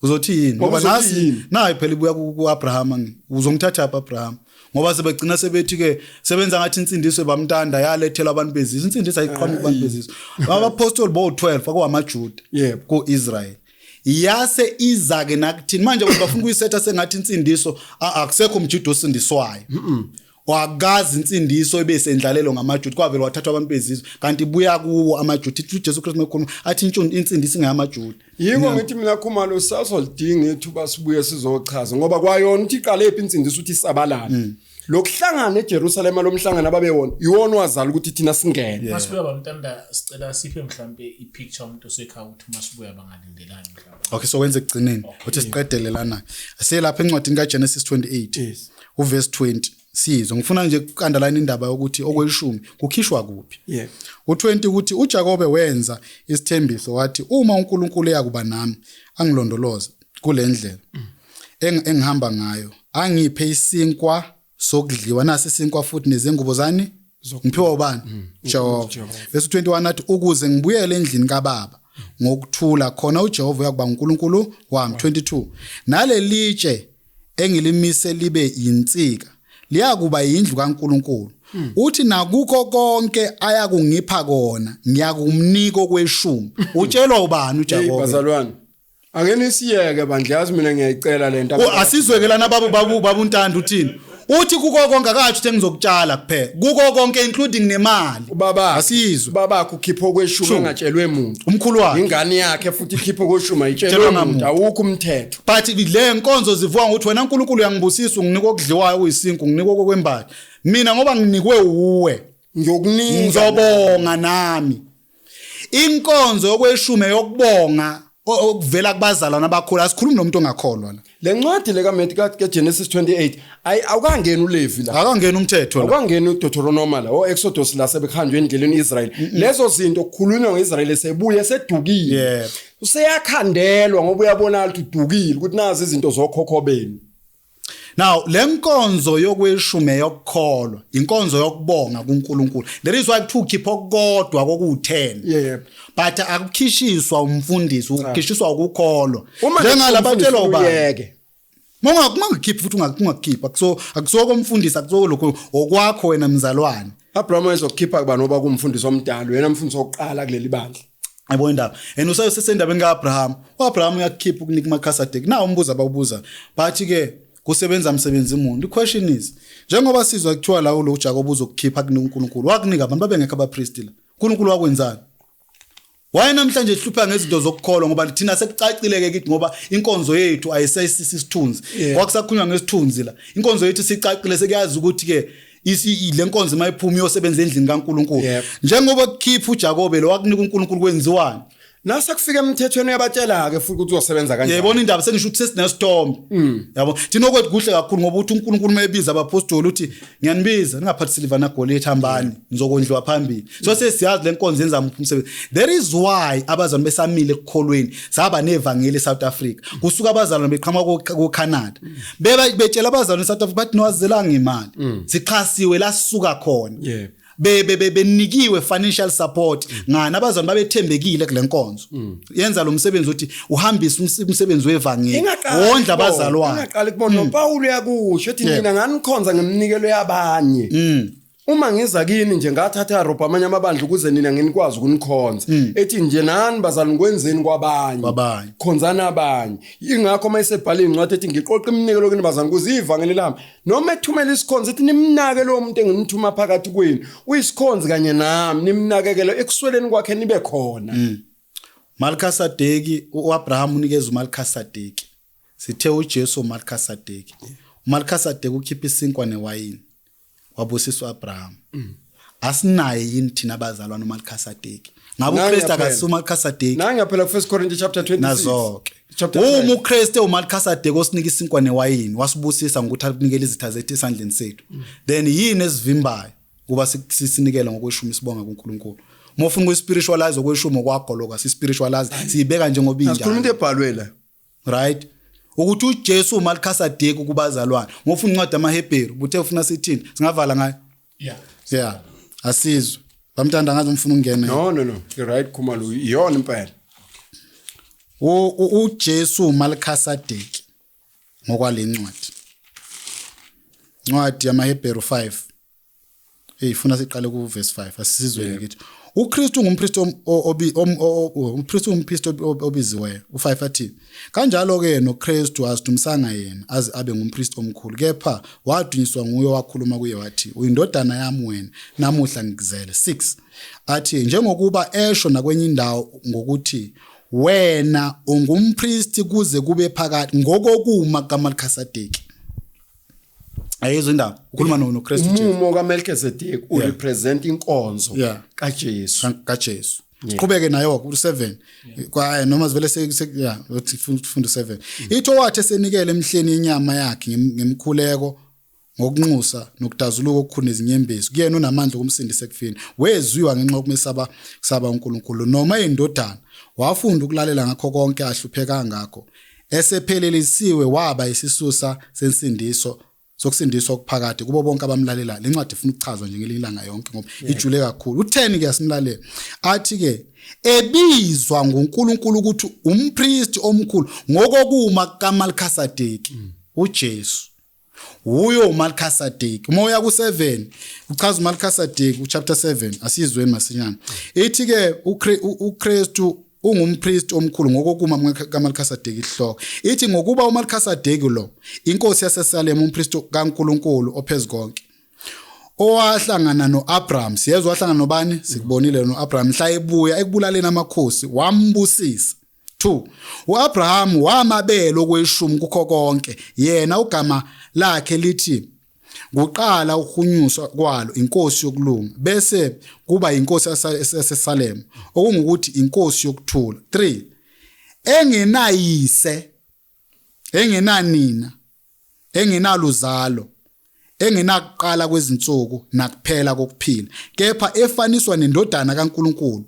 uzothi yini? Ngoba Ngoba uzothi nasi yini? nayi phela ibuya ku-Abraham, uzongithatha apha Abraham, ngoba sebegcina sebethi ke sebenza ngathi insindiso bamntanda yalethela abantu bezizwe. Insindiso ayiqhamuki kubantu bezizwe. Abapostoli bo12 akwamaJuda kuIsrael, yase iza ke nakuthini manje? Abantu bafuna ukuyisetha sengathi insindiso akusekho umjuda osindiswayo, wakazi insindiso ebesendlalelo ngamaJuda, kwavele wathathwa abantu bezizwe, kanti ibuya kuwo amaJuda. Ithi uJesu Kristu mekhuluma athi insindiso ingeyamaJuda. Yiko ngithi mina, Khumalo, sazolidinga ithuba sibuye sizochaza, ngoba kwayona uthi iqale phi insindiso ukuthi isabalala. Lokuhlangana eJerusalema, lomhlangano ababewona iwona wazala ukuthi thina singene. Masibuya bamntanda, sicela siphe mhlambe i-picture umuntu osekhaya ukuthi masibuya bangalindelani mhlawumbe. Okay, so wenze ekugcineni uthi siqedele lana. Selapha encwadini kaGenesis 28 uverse 20, sizwe. Ngifuna nje uku-underline indaba yokuthi okweshumi kukhishwa kuphi. U20 ukuthi uJakobe wenza isithembiso, wathi uma uNkulunkulu eyakuba nami, angilondoloze kule ndlela engihamba ngayo, angiphe isinkwa sokudliwa, nasi isinkwa futhi nezingubo zani, ngiphiwa ubani? Jehova. Bese 21 athi ukuze ngibuyele endlini kababa ngokuthula, khona uJehova uyakuba uNkulunkulu wami. 22 nalelitshe engilimise libe yinsika. Liyakuba yindlu kaNkuluNkulu. Uthi nakukho konke ayakungipha kona, ngiyakumnika okweshumi. Utshelwa ubani Hey uJakobe? bazalwane. Ake nisiyeke bandla, yazi mina ngiyayicela lento. Asizwekelana babu babu babuntando uthini? Uthi kukho konke akasho ukuthi ngizokutshala kuphela. Kukho konke including nemali. Ubaba Asizwe. Ubabakhe ukhipha okweshumi Shumi. engatshelwe muntu. Umkhulu wakhe. Ingane yakhe futhi ikhipha okweshumi ayitshelwe Tshelwanga muntu. muntu. Awukho umthetho. But le nkonzo zivuka ngokuthi wena uNkulunkulu uyangibusisa, unginika okudliwayo okuyisinkwa, unginika okwembatha. Mina ngoba nginikwe uwe, Ngiyokunika. ngizobonga nami. Inkonzo yokweshume yokubonga okuvela kubazalwane abakhulu, asikhulumi nomuntu ongakholwa la. Le ncwadi le kaMatthew ka Genesis 28 ayi awukangeni uLevi la. Akangeni umthetho la. Awukangeni uDeuteronomy la, oExodus la sebekhanjwe endleleni iIsrael. Lezo zinto kukhulunywa ngeIsrael sebuye sedukile. Yebo. Useyakhandelwa ngoba uyabona ukuthi udukile ukuthi nazi izinto zokhokho benu. Now le nkonzo yokweshume yokukholwa, inkonzo yokubonga kuNkulunkulu. There is why kuthiwa ukhipha okukodwa koku10. Yebo. But akukhishiswa umfundisi, ukukhishiswa ukukholwa. Uma Njengalabatshelwa ubani? uyeke. Mongakhiphi futhi ungakhipha. Akuso akusoko umfundisi, akusoko lokho okwakho wena mzalwane. Abraham wayezokhipha kuba noba kumfundisi omdala, uyena mfundisi wokuqala kuleli bandla. Yabo indaba. And usesendabeni kaAbraham. uAbraham uyakhipha ukunika uMelchizedek. Nawu umbuzo abawubuza. Bathi ke kusebenza umsebenzi umuntu. The question is, njengoba sizwa kuthiwa la lo uJakob uzokukhipha kunika uNkulunkulu. Wakunika abantu babengekho abapriest la. uNkulunkulu wakwenzani? Waye namhlanje sihlupha ngezinto zokukholwa ngoba thina sekucacile ke kithi ngoba inkonzo yethu ayisayisisi isithunzi. Yeah. Kwakusakhulunywa ngesithunzi la. Inkonzo yethu sicacile sekuyazi ukuthi ke le nkonzo mayiphuma iyosebenza endlini kaNkulunkulu. Yep. Njengoba kukhipha uJakobe lo wakunika uNkulunkulu kwenziwani? Nase kufika emthethweni uyabatshela ke futhi ukuthi uzosebenza kanjani. Yayibona indaba sengisho ukuthi sesinesithombe. Yabo thina okwethu kuhle kakhulu ngoba uthi uNkulunkulu mayebiza abapostoli uthi ngiyanibiza ningaphathi siliva nagolide hambani nizokondliwa phambili. So sesiyazi le nkonzo yenza muphi umsebenzi. There is why abazalwane besamile ekukholweni saba nevangeli eSouth Africa. Kusuka abazalwane beqhamuka ku Canada. Beba betshela abazalwane eSouth Africa bathi niwazelanga imali. Sixhasiwe la sisuka khona. Yebo. Benikiwe financial support ngani abazalwane babethembekile kule nkonzo. Yenza lo msebenzi ukuthi uhambise umsebenzi wevangeli, Ingaqali wondla kubona, abazalwane. Ingaqali kubona noPaul uyakusho ethi Yeah. nina nganikhonza ngeminikelo yabanye. Uma ngiza kini nje ngathatha robha amanye amabandla ukuze nina nginikwazi ukunikhonza. Ethi nje nani bazalwane kwenzeni kwabanye. Kwabanye. Khonzana abanye. Ingakho mayesebhala incwadi ethi ngiqoqa iminikelo kini bazalwane ukuze ivangeli lami. Noma ethumela isikhonzo ethi nimnake lo muntu engimthuma phakathi kwenu. Uyisikhonzi kanye nami nimnakekele ekusweleni kwakhe nibe khona. Malkasadeki uAbraham unikeza uMalkasadeki. Sithe uJesu uMalkasadeki. uMalkasadeki ukhipha isinkwa newayini. Wabusisa uAbraham. Asinaye yini thina abazalwane uMalkasadeki? Ngabe Nange uKristu phela. akasuye uMalkasadeki? Nange phela ku 1 Corinthians chapter 26. Nazo-ke. Chapter Uma 12. uKristu uMalkasadeki osinika isinkwa newayini wasibusisa ngokuthi akunikele izitha zethu esandleni sethu. Then yini esivimbayo kuba sinikele ngokweshumi sibonga kuNkulunkulu? Uma ufuna ukuspiritualize okweshumi okwakho lokho asispiritualize siyibeka njengoba Asikhuluma into injalo. ebhalwe la. Right? Ukuthi uJesu uMalkasadeki kubazalwane. Ngofuna incwadi yamaHebheru, buthe ufuna sithini? Singavala ngayo. Yeah. Yeah. Asizwe. Bamthanda ngathi umfuna ukungena. No no no, you're right Khumalo, iyona impela. uJesu uMalkasadeki ngokwale ncwadi. Incwadi yamaHebheru 5. Hey, funa siqale ku verse 5 asizweni kithi. uKristu ngumpristi umpristi umpristi obiziweyo. U5 athi kanjalo ke noKristu azidumisanga yena aze abe ngumpristi omkhulu, kepha wadunyiswa nguye wakhuluma kuye wathi uyindodana yami wena namuhla ngikuzele. 6 athi njengokuba esho nakwenye indawo ngokuthi wena ungumpristi kuze kube phakathi ngokokuma kaMelkisedeki. Ayizwe indaba ukhuluma noKristu Jesu. Umumo kaMelchizedek urepresent inkonzo Yeah. kaJesu. kaJesu. Siqhubeke nayo ku7. Kwa noma sivele yeah, uthi funda 7. Itho wathi esenikele emhleni inyama yakhe ngemkhuleko ngokunxusa nokudazuluka okukhulu nezinyembezi. Kuyena unamandla okumsindisa ekufeni. Wezwiwa ngenxa yokumesaba kusaba uNkulunkulu noma indodana. Wafunda ukulalela ngakho konke ahlupheka ngakho. Esephelelisiwe waba isisusa sensindiso sokusindiswa okuphakade kubo bonke abamlalela. Lencwadi ifuna ukuchazwa nje ngelinye ilanga yonke ngoba ijule kakhulu. U10 ke asimlalela. Athi ke ebizwa nguNkulunkulu ukuthi umpristi omkhulu ngokokuma kaMelkisedeki uJesu. Uyo uMalkasadeki. Uma uya ku7 uchaza uMalkasadeki uchapter 7, asizweni masinyane. Ithi ke uKristu ungumpriest omkhulu ngokokuma kaMalkasadeki ihloko. Ithi ngokuba uMalkasadeki lo inkosi yaseSalem, umpriest kaNkuluNkulu ophezukonke, owahlangana noAbraham. Siyezwa wahlangana nobani? Sikubonile noAbraham mhla ebuya ekubulaleni amakhosi, wambusisa. 2 uAbraham wamabelo kweshumi kukho konke, yena ugama lakhe lithi kuqala uhunyuswa kwalo inkosi yokulunga, bese kuba inkosi yaseSalem, okungukuthi inkosi yokuthula. 3 engenayise, engenanina, engenaluzalo, engenakuqala kwezinsuku nakuphela kokuphila, kepha efaniswa nendodana kaNkuluNkulu,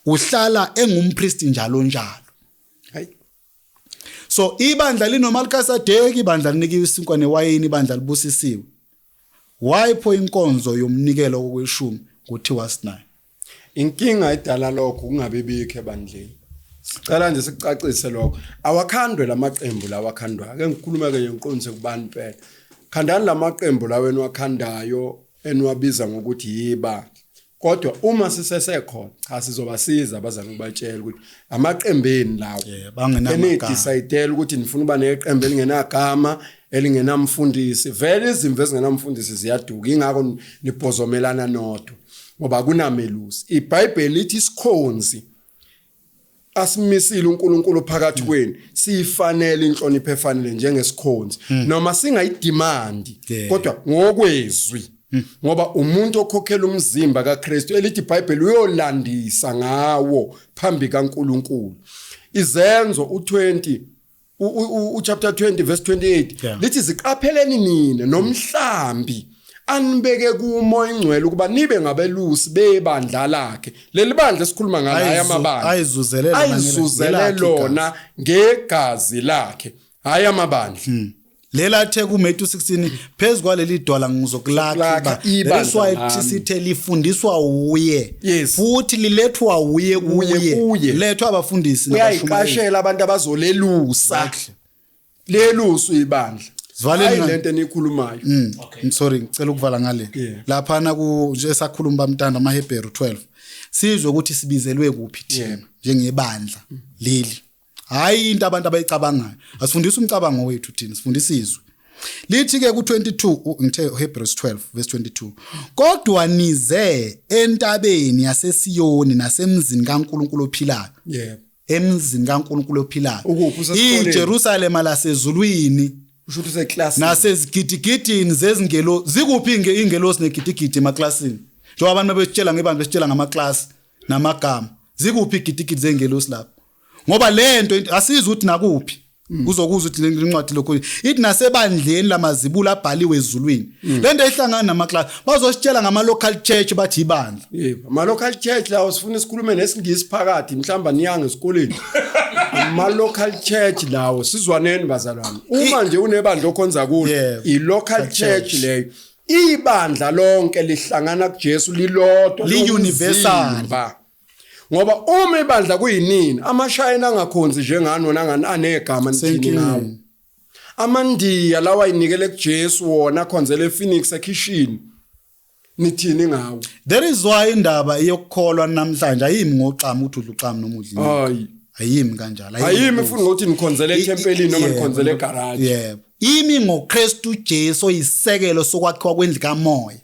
uhlala engumpristi njalo njalo. Hayi. So ibandla linoMalkasadeki, ibandla linikiwe isinkwa newayini, ibandla libusisiwe. Why pho inkonzo yomnikelo wokweshumi kuthiwa sinayo? Inkinga edala lokho kungabe bikho ebandleni. Sicela nje sikucacise lokho. Awakhandwe lamaqembu lawa akhandwayo. Ake ngikhulume ke nje ngiqondise kubantu phela. Khandani lamaqembu lawa eniwakhandayo eniwabiza ngokuthi yibandla. Kodwa uma sisesekhona, cha, sizobasiza abazali ukubatshela ukuthi amaqembeni lawo Yeah, bangenamagama. Enidecide ukuthi nifuna uba neqembu elingenagama, elingenamfundisi. Vele izimvu ezingenamfundisi ziyaduka, ingakho nibhozomelana nodwa ngoba kunamelusi. IBhayibheli lithi isikhonzi asimisile uNkulunkulu phakathi kwenu siyifanele inhlonipho efanele njengesikhonzi, noma singayidemand, kodwa ngokwezwi, ngoba umuntu okhokhela umzimba kaKristu, elithi iBhayibheli uyolandisa ngawo phambi kaNkulunkulu. Izenzo u20, uchapter 20 verse 28, lithi ziqapheleni nina nomhlambi anibeke kumo ingcwele ukuba nibe ngabelusi bebandla lakhe. Leli bandla esikhuluma ngalo, hayi amabandla. Ayizuzele lona ayizuzele ngelakhe. Lona ngegazi lakhe, hayi amabandla. Lela the kuMatthew 16, phezu kwaleli dwala ngizokulakha Kulakha ibandla. ibandla That's why lami. sithe lifundiswa uye futhi lilethwa uye Uye kuye, kuye. lethwa abafundisi nabashumayeli. Uyayiqashela abantu abazolelusa, lelusu ibandla. Sivaleni Hayi lento enikhulumayo. Okay. Sorry, ngicela ukuvala ngale. Laphana ku nje sakhuluma bamntanda amaHebheru 12, sizwe ukuthi sibizelwe kuphi thina njengebandla leli, hayi into abantu abayicabangayo. Asifundise umcabango wethu thina, sifundise izwi. Lithi ke ku22, ngithe Hebrews 12 verse 22, kodwa nize entabeni yaseSiyoni nasemzini kaNkuluNkulu ophilayo. Emzini kaNkuluNkulu ophilayo. Ukuphi? Usesikoleni? IJerusalema lasezulwini. Usho ukuthi useklasini. Nasezigidigidini zezingelo. Zikuphi ingelosi negidigidi emaklasini? Njengoba abantu bebesitshela ngebandla, besitshela ngamaklasi namagama, zikuphi igidigidi zengelosi lapho? Ngoba lento asizi ukuthi nakuphi uzokuza ukuthi le ncwadi lokho ithi nasebandleni lamazibulo abhaliwe ezulwini. Lento ihlangana namaklasi, bazositshela ngama local church, bathi ibandla. Yebo, ama local church lawo sifuna sikhulume nesingisi phakathi, mhlamba niyanga esikoleni. Ama local church lawo, sizwaneni bazalwane. Uma nje unebandla okhonza kulo, i local church leyo. Ibandla lonke lihlangana kuJesu lilodwa, Li-universal. lomzimba. Ngoba uma ibandla kuyinini, amashayina angakhonzi njengani wona angani anegama, nithini ngawo? Senkingeni. Amandiya lawa ayinikele kuJesu wona akhonzele ePhoenix ekhishini. Nithini ngawo? There is why indaba yokukholwa namhlanje ayimi ngoxama ukuthi udla uxama noma udla inyama. Hayi. Ayimi kanjalo. Ayimi futhi ngokuthi nikhonzele ethempelini noma nikhonzele egarage. Yebo, imi ngoKristu Jesu oyisekelo sokwakhiwa kwendlu kamoya.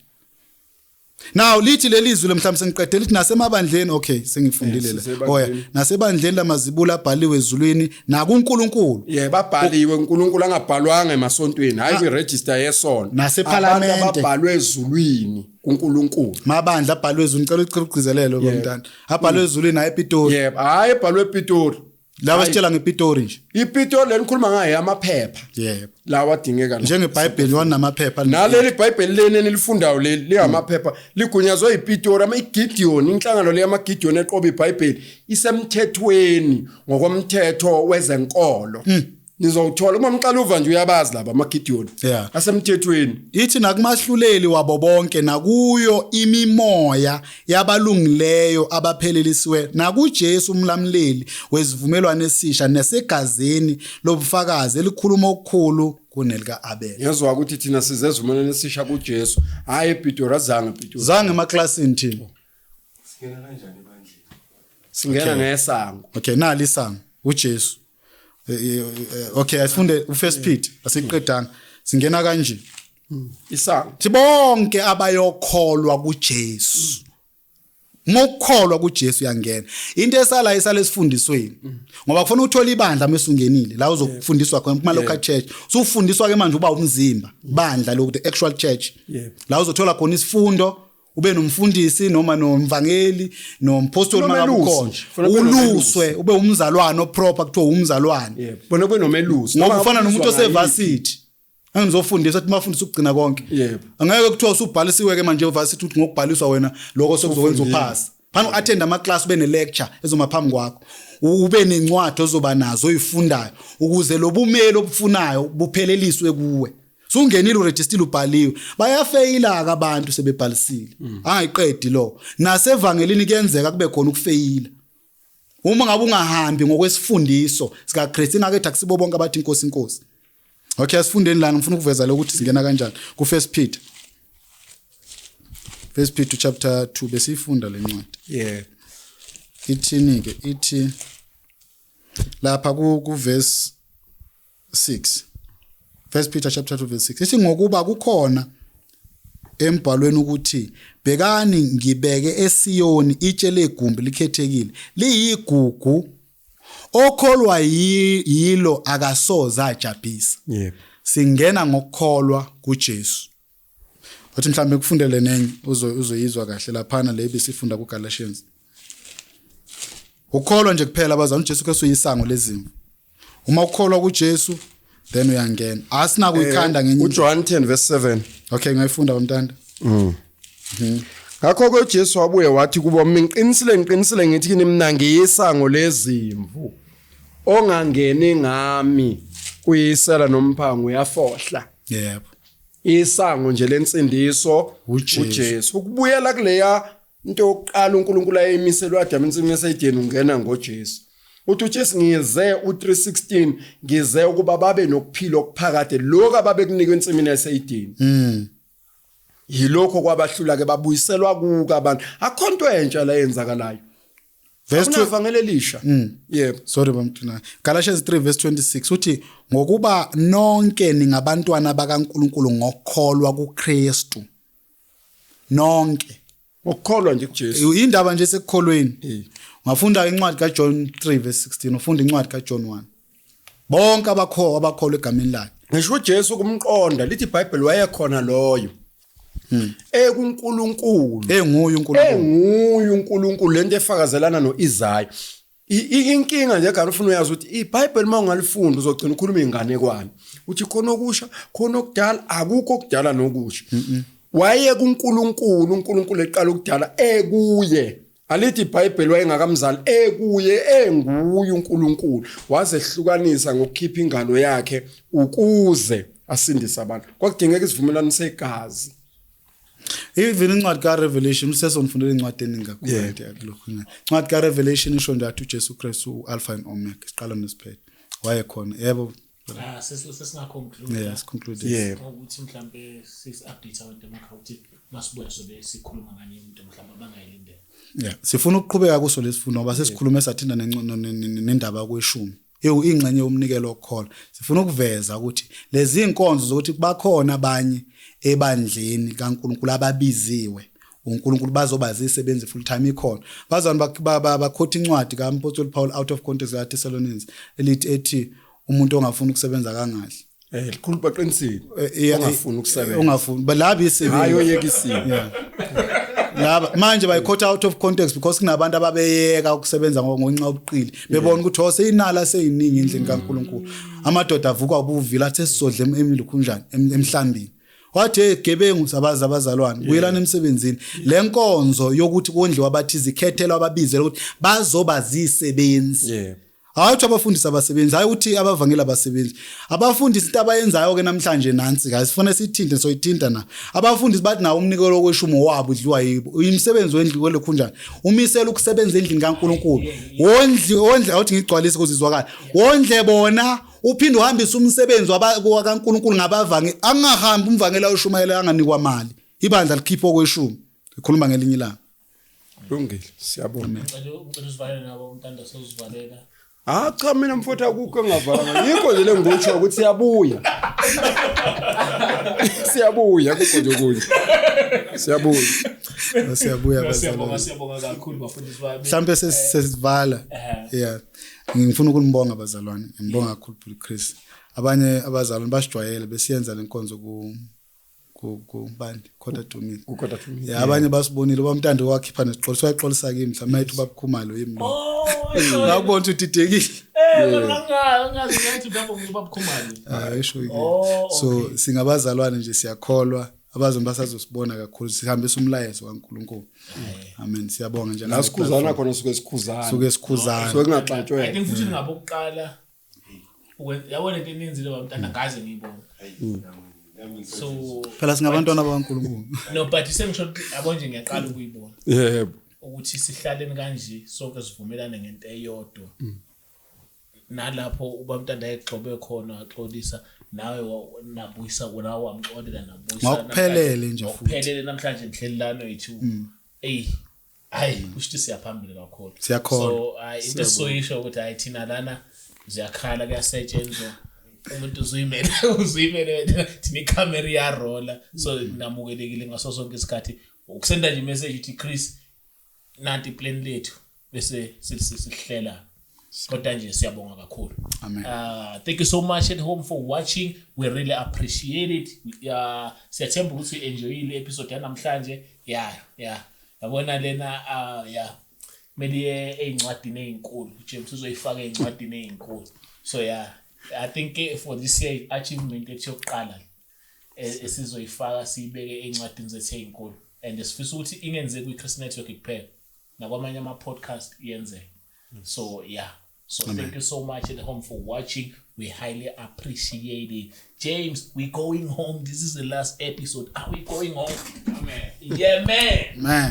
Now lithi leli zwi mhlawumbe sengiqedele, lithi nasemabandleni, okay, sengifundile Yes, la. sisebandleni. Oya nasebandleni lamazibulo abhaliwe ezulwini nakuNkulunkulu. Yebo, abhaliwe uNkulunkulu, angabhalwanga emasontweni, hayi kwiregister yesonto. Nasephalamende. Abantu ababhalwe ezulwini kuNkulunkulu. Mabandla abhalwe ezulwini, ngicela ucela ugcizelele bomntana, abhalwe ezulwini, hayi ePitori. Yebo, hayi ebhalwe ePitori. Laba sitshela ngePitori nje. IPitori lenikhuluma ngayo amaphepha lawa adingeka la. NjengeBhayibheli wanamaphepha. Naleli bhayibheli leni enilifundayo leli lingamaphepha, ligunyazwe yiPitori, ama-Gideon, inhlangano le yama-Gideon eqoba iBhayibheli isemthethweni ngokomthetho wezenkolo. Nizowuthola uma mxaluva nje, uyabazi laba ama-Gideon asemthethweni. Ithi nakumahluleli wabo bonke, nakuyo imimoya yabalungileyo abaphelelisiwe, nakuJesu umlamleli wezivumelwano esisha, nasegazini lobufakazi elikhuluma okukhulu. Kunelika Abel. Ngiyezwa ukuthi thina size esivumelwaneni esisha kuJesu, hayi ePitori, azange ePitori. Zange emaklasini thina. Singena kanjani ebandleni? Singena ngesango. Okay, nali isango uJesu. Okay, asifunde uFirst Peter, asiqedanga. Singena kanje. Isango. Thi bonke abayokholwa kuJesu. Ngokukholwa kuJesu uyangena. Into esala isala esifundisweni. Ngoba kufanele uthole ibandla mesungenile la uzokufundiswa khona kuma local church. Usufundiswa ke manje uba umzimba, bandla lokhu the actual church. La uzothola khona isifundo ube nomfundisi noma nomvangeli nompostoli mangabe Nomelusi. ukhona. Kufanele ube nomelusi. Uluswe ube umzalwane oproper kuthiwa umzalwane. Yebo, bona kube nomelusi. Ngoba Noma ufana nomuntu ubizwa ngayiphi. osevasithi. Angizofundisa ukuthi mafundisa ukugcina konke. Yebo. Angeke kuthiwa usubhalisiwe ke manje evarsity ukuthi ngokubhaliswa wena lokho sokuzokwenza Usufundile. uphasa. Phana uattend ama class ube ne lecture ezoma phambi kwakho. Ube nencwadi ozoba nazo oyifundayo ukuze lobumeli obufunayo bupheleliswe kuwe. Sungenile uregistile ubhaliwe. Bayafeyila ke abantu sebebhalisile. Angayiqedi lo. Nasevangelini kuyenzeka kube khona ukufeyila. Uma ngabe ungahambi ngokwesifundiso sika Christ ingake ethi akusibo bonke abathi inkosi inkosi. Okay, asifundeni lana ngifuna ukuveza lokuthi singena kanjani ku First Peter. First Peter chapter 2 besifunda lencwadi. Yebo. Ithini ke ithi lapha ku verse 6. First Peter chapter 2 verse 6. Ithi ngokuba kukhona embhalweni ukuthi bhekani ngibeke eSiyoni itshe legumbi likhethekile liyigugu okholwa yilo akasoze ajabhisa. Yebo. Singena ngokukholwa kuJesu. Wathi mhlambe kufundele nenye uzoyizwa kahle laphana le besifunda kuGalatians. Ukholwa nje kuphela abazalwane uJesu Kristu uyisango lezimvu. Uma ukholwa kuJesu then uyangena. Asinakuyikhanda ngenye. uJohn 10 verse 7. Okay, ngayifunda bamntanda. Ngakho ke uJesu wabuye wathi kubo, mina ngiqinisile ngiqinisile ngithi kini mina ngiyisango lezimvu. Ongangeni ngami uyisela nomphango uyafohla. Yebo. Isango nje lensindiso uJesu. uJesu. Ukubuyela kuleya into yokuqala uNkulunkulu ayemiselwe Adam ensimini yaseEdeni ungena ngoJesu. Uthi uJesu ngize u316 ngize ukuba babe nokuphila okuphakade lokho ababekunikwe ensimini yaseEdeni. Yilokho kwabahlula ke babuyiselwa kuka abantu. Akho nto entsha la yenzakalayo. Verse 2 Kunavangeli elisha. Yebo. Sorry bamntuna. Galatians 3 verse 26 uthi ngokuba nonke ningabantwana bakaNkuluNkulu ngokukholwa kuKristu. Nonke. Ngokukholwa nje kuJesu. Indaba nje sekukholweni. Eh. Ungafunda incwadi kaJohn 3 verse 16, ufunda incwadi kaJohn 1. Bonke abakholwa egameni lakhe. Ngisho uJesu kumqonda lithi iBhayibheli wayekhona loyo. EkuNkulunkulu. Enguye uNkulunkulu. Enguye uNkulunkulu lento efakazelana noIsaya. Inkinga nje gani ufuna uyazi ukuthi iBhayibheli uma ungalifunda uzogcina ukhuluma inganekwane. Uthi khona okusha, khona okudala, akukho okudala nokusha. Waye kuNkulunkulu, uNkulunkulu eqala ukudala ekuye. Alithi iBhayibheli wayengakamzali ekuye enguye uNkulunkulu. Wazehlukanisa ngokukhipha ingalo yakhe ukuze asindise abantu. Kwakudingeka isivumelwano segazi. Even incwadi kaRevelation usesonifundela incwadi eningi kakhulu Yeah. nje kulokhu. Incwadi kaRevelation isho nje athi uJesu Kristu uAlpha and Omega, isiqalo nesiphetho. Wayekhona. Yebo. Sesingaconclude. Yes, conclude. Yeah. Ukuthi mhlambe sisi-update abantu emakhaya ukuthi masibuya sobe sikhuluma nganye into mhlambe abangayilindele. Yeah, sifuna ukuqhubeka kuso lesifundo ngoba sesikhulume sathinda nendaba kweshumi. Ewu ingxenye yomnikelo wokukholwa. Sifuna ukuveza ukuthi lezi inkonzo zokuthi bakhona abanye ebandleni kaNkuluNkulu ababiziwe. uNkulunkulu bazoba zisebenzi full time ikhona. Bazana bakhotha incwadi kaMpostoli Paul out of context ka Thessalonians elithi ethi umuntu ongafuni ukusebenza kangahle. Likhulu baqinisile. Ongafuni ukusebenza. Ongafuni. Balaphi isebenzi. Hayi oyekisiwe. Laba manje bayikhotha out of context because kunabantu ababeyeka ukusebenza ngonxa yobuqili bebona ukuthi oh seyinala seyiningi endlini kaNkuluNkulu. Amadoda avuka ubuvila athi sesizodla emilukhunjani emhlambini. Wathi hey gebengu sabaza abazalwane buyelana emsebenzini. Lenkonzo yokuthi kondliwa abathize ikhethelwa ababizela ukuthi bazoba zisebenzi. Yeah. Hayi ukuthi abafundisi abasebenzi, hayi ukuthi abavangeli abasebenzi. Abafundisi into abayenzayo ke namhlanje nansi guys, sifuna sithinte soyithinta na. Abafundisi bathi nawo umnikelo weshumo wabo udliwa yibo. Umsebenzi wendlu kwelokhunjani. Umisela ukusebenza endlini kaNkuluNkulu. Wondli wondle awuthi ngigcwalise ukuze izwakale. Wondle bona, Uphinde uhambise umsebenzi wakaNkulunkulu ngabavangeli. Angahambi umvangeli ayoshumayela anganikwa mali. Ibandla likhipha okweshumi. Ngikhuluma ngelinye ilanga. Lungile, siyabonga. Ngicela usivalele nabo umntanda sozivalela. Ah cha, mina mfowethu akukho engavalanga. Yikho nje lengikutsho ukuthi siyabuya. Siyabuya kukho nje okunye. Siyabuya. Siyabuya Siyabonga, bazalwane. siyabonga kakhulu bafundisi bami. Mhlambe sesivala. Yeah. Ngifuna ukunibonga bazalwane. Ngibonga kakhulu Brother Chris. Abanye abazalwane basijwayele besiyenza lenkonzo ku bandi 1:45. Ku 1:45. Yeah, abanye basibonile bamntando wakhipha nesixoliso, waxolisa kimi mhlawumbe ayithi babukhumalo yimi lo. Oh, Ngakubona ukuthi udidekile. Ngazi ngathi mhlawumbe ubabukhumalo. Ah, isho ke. Oh, So singabazalwane nje, siyakholwa abazalwane basazosibona kakhulu, sihambisa umlayezo kaNkulunkulu. Amen. Siyabonga nje. La sikhuzana khona suke sikhuzana. Suke sikhuzana. Suke I kungaxatshwele. think futhi ngabokuqala yabona into eninzi lo mntana ngaze ngiyibone. So Phela singabantwana bakaNkulunkulu. no, but sengisho ukuthi yabo nje ngiyaqala ukuyibona Yebo. ukuthi sihlaleni kanje sonke sivumelane ngento eyodwa. Nalapho ubamntanda ayegxobe khona axolisa nawe nabuyisa nawe wamxolela nabuyisa Ngokuphelele nje futhi. Ngokuphelele namhlanje nihleli lana yethu. Ey, hayi, kusho ukuthi siyaphambili kakhulu. Siyakholwa. So hayi, into esizoyisho ukuthi hayi, thina lana ziyakhala, kuyasetshenzwa, umuntu uzuyimele thina ikhamera iyarola, so namukelekile ngaso sonke isikhathi ukusenda nje imessage uthi Chris, nanti plan lethu, bese sihlela. Kodwa nje siyabonga kakhulu. Amen. Thank you so much at home for watching, we really appreciate it. Siyathemba ukuthi enjoyile episode yanamhlanje. Yeah, yabona lena, yeah, kumele iye ey'ncwadini ey'nkulu. James uzoyifaka ey'ncwadini ey'nkulu. So yeah, I think for this year achievement ethu yokuqala esizoyifaka siyibeke ey'ncwadini zethu ey'nkulu, and sifisa ukuthi ingenzeki kwi-Chris Network kuphela, nakwamanye ama-podcast iyenzeke. So yeah, so thank you so much at home for watching, we highly appreciate it. James, we going home, this is the last episode. Are we going home? Yeah, man. Man.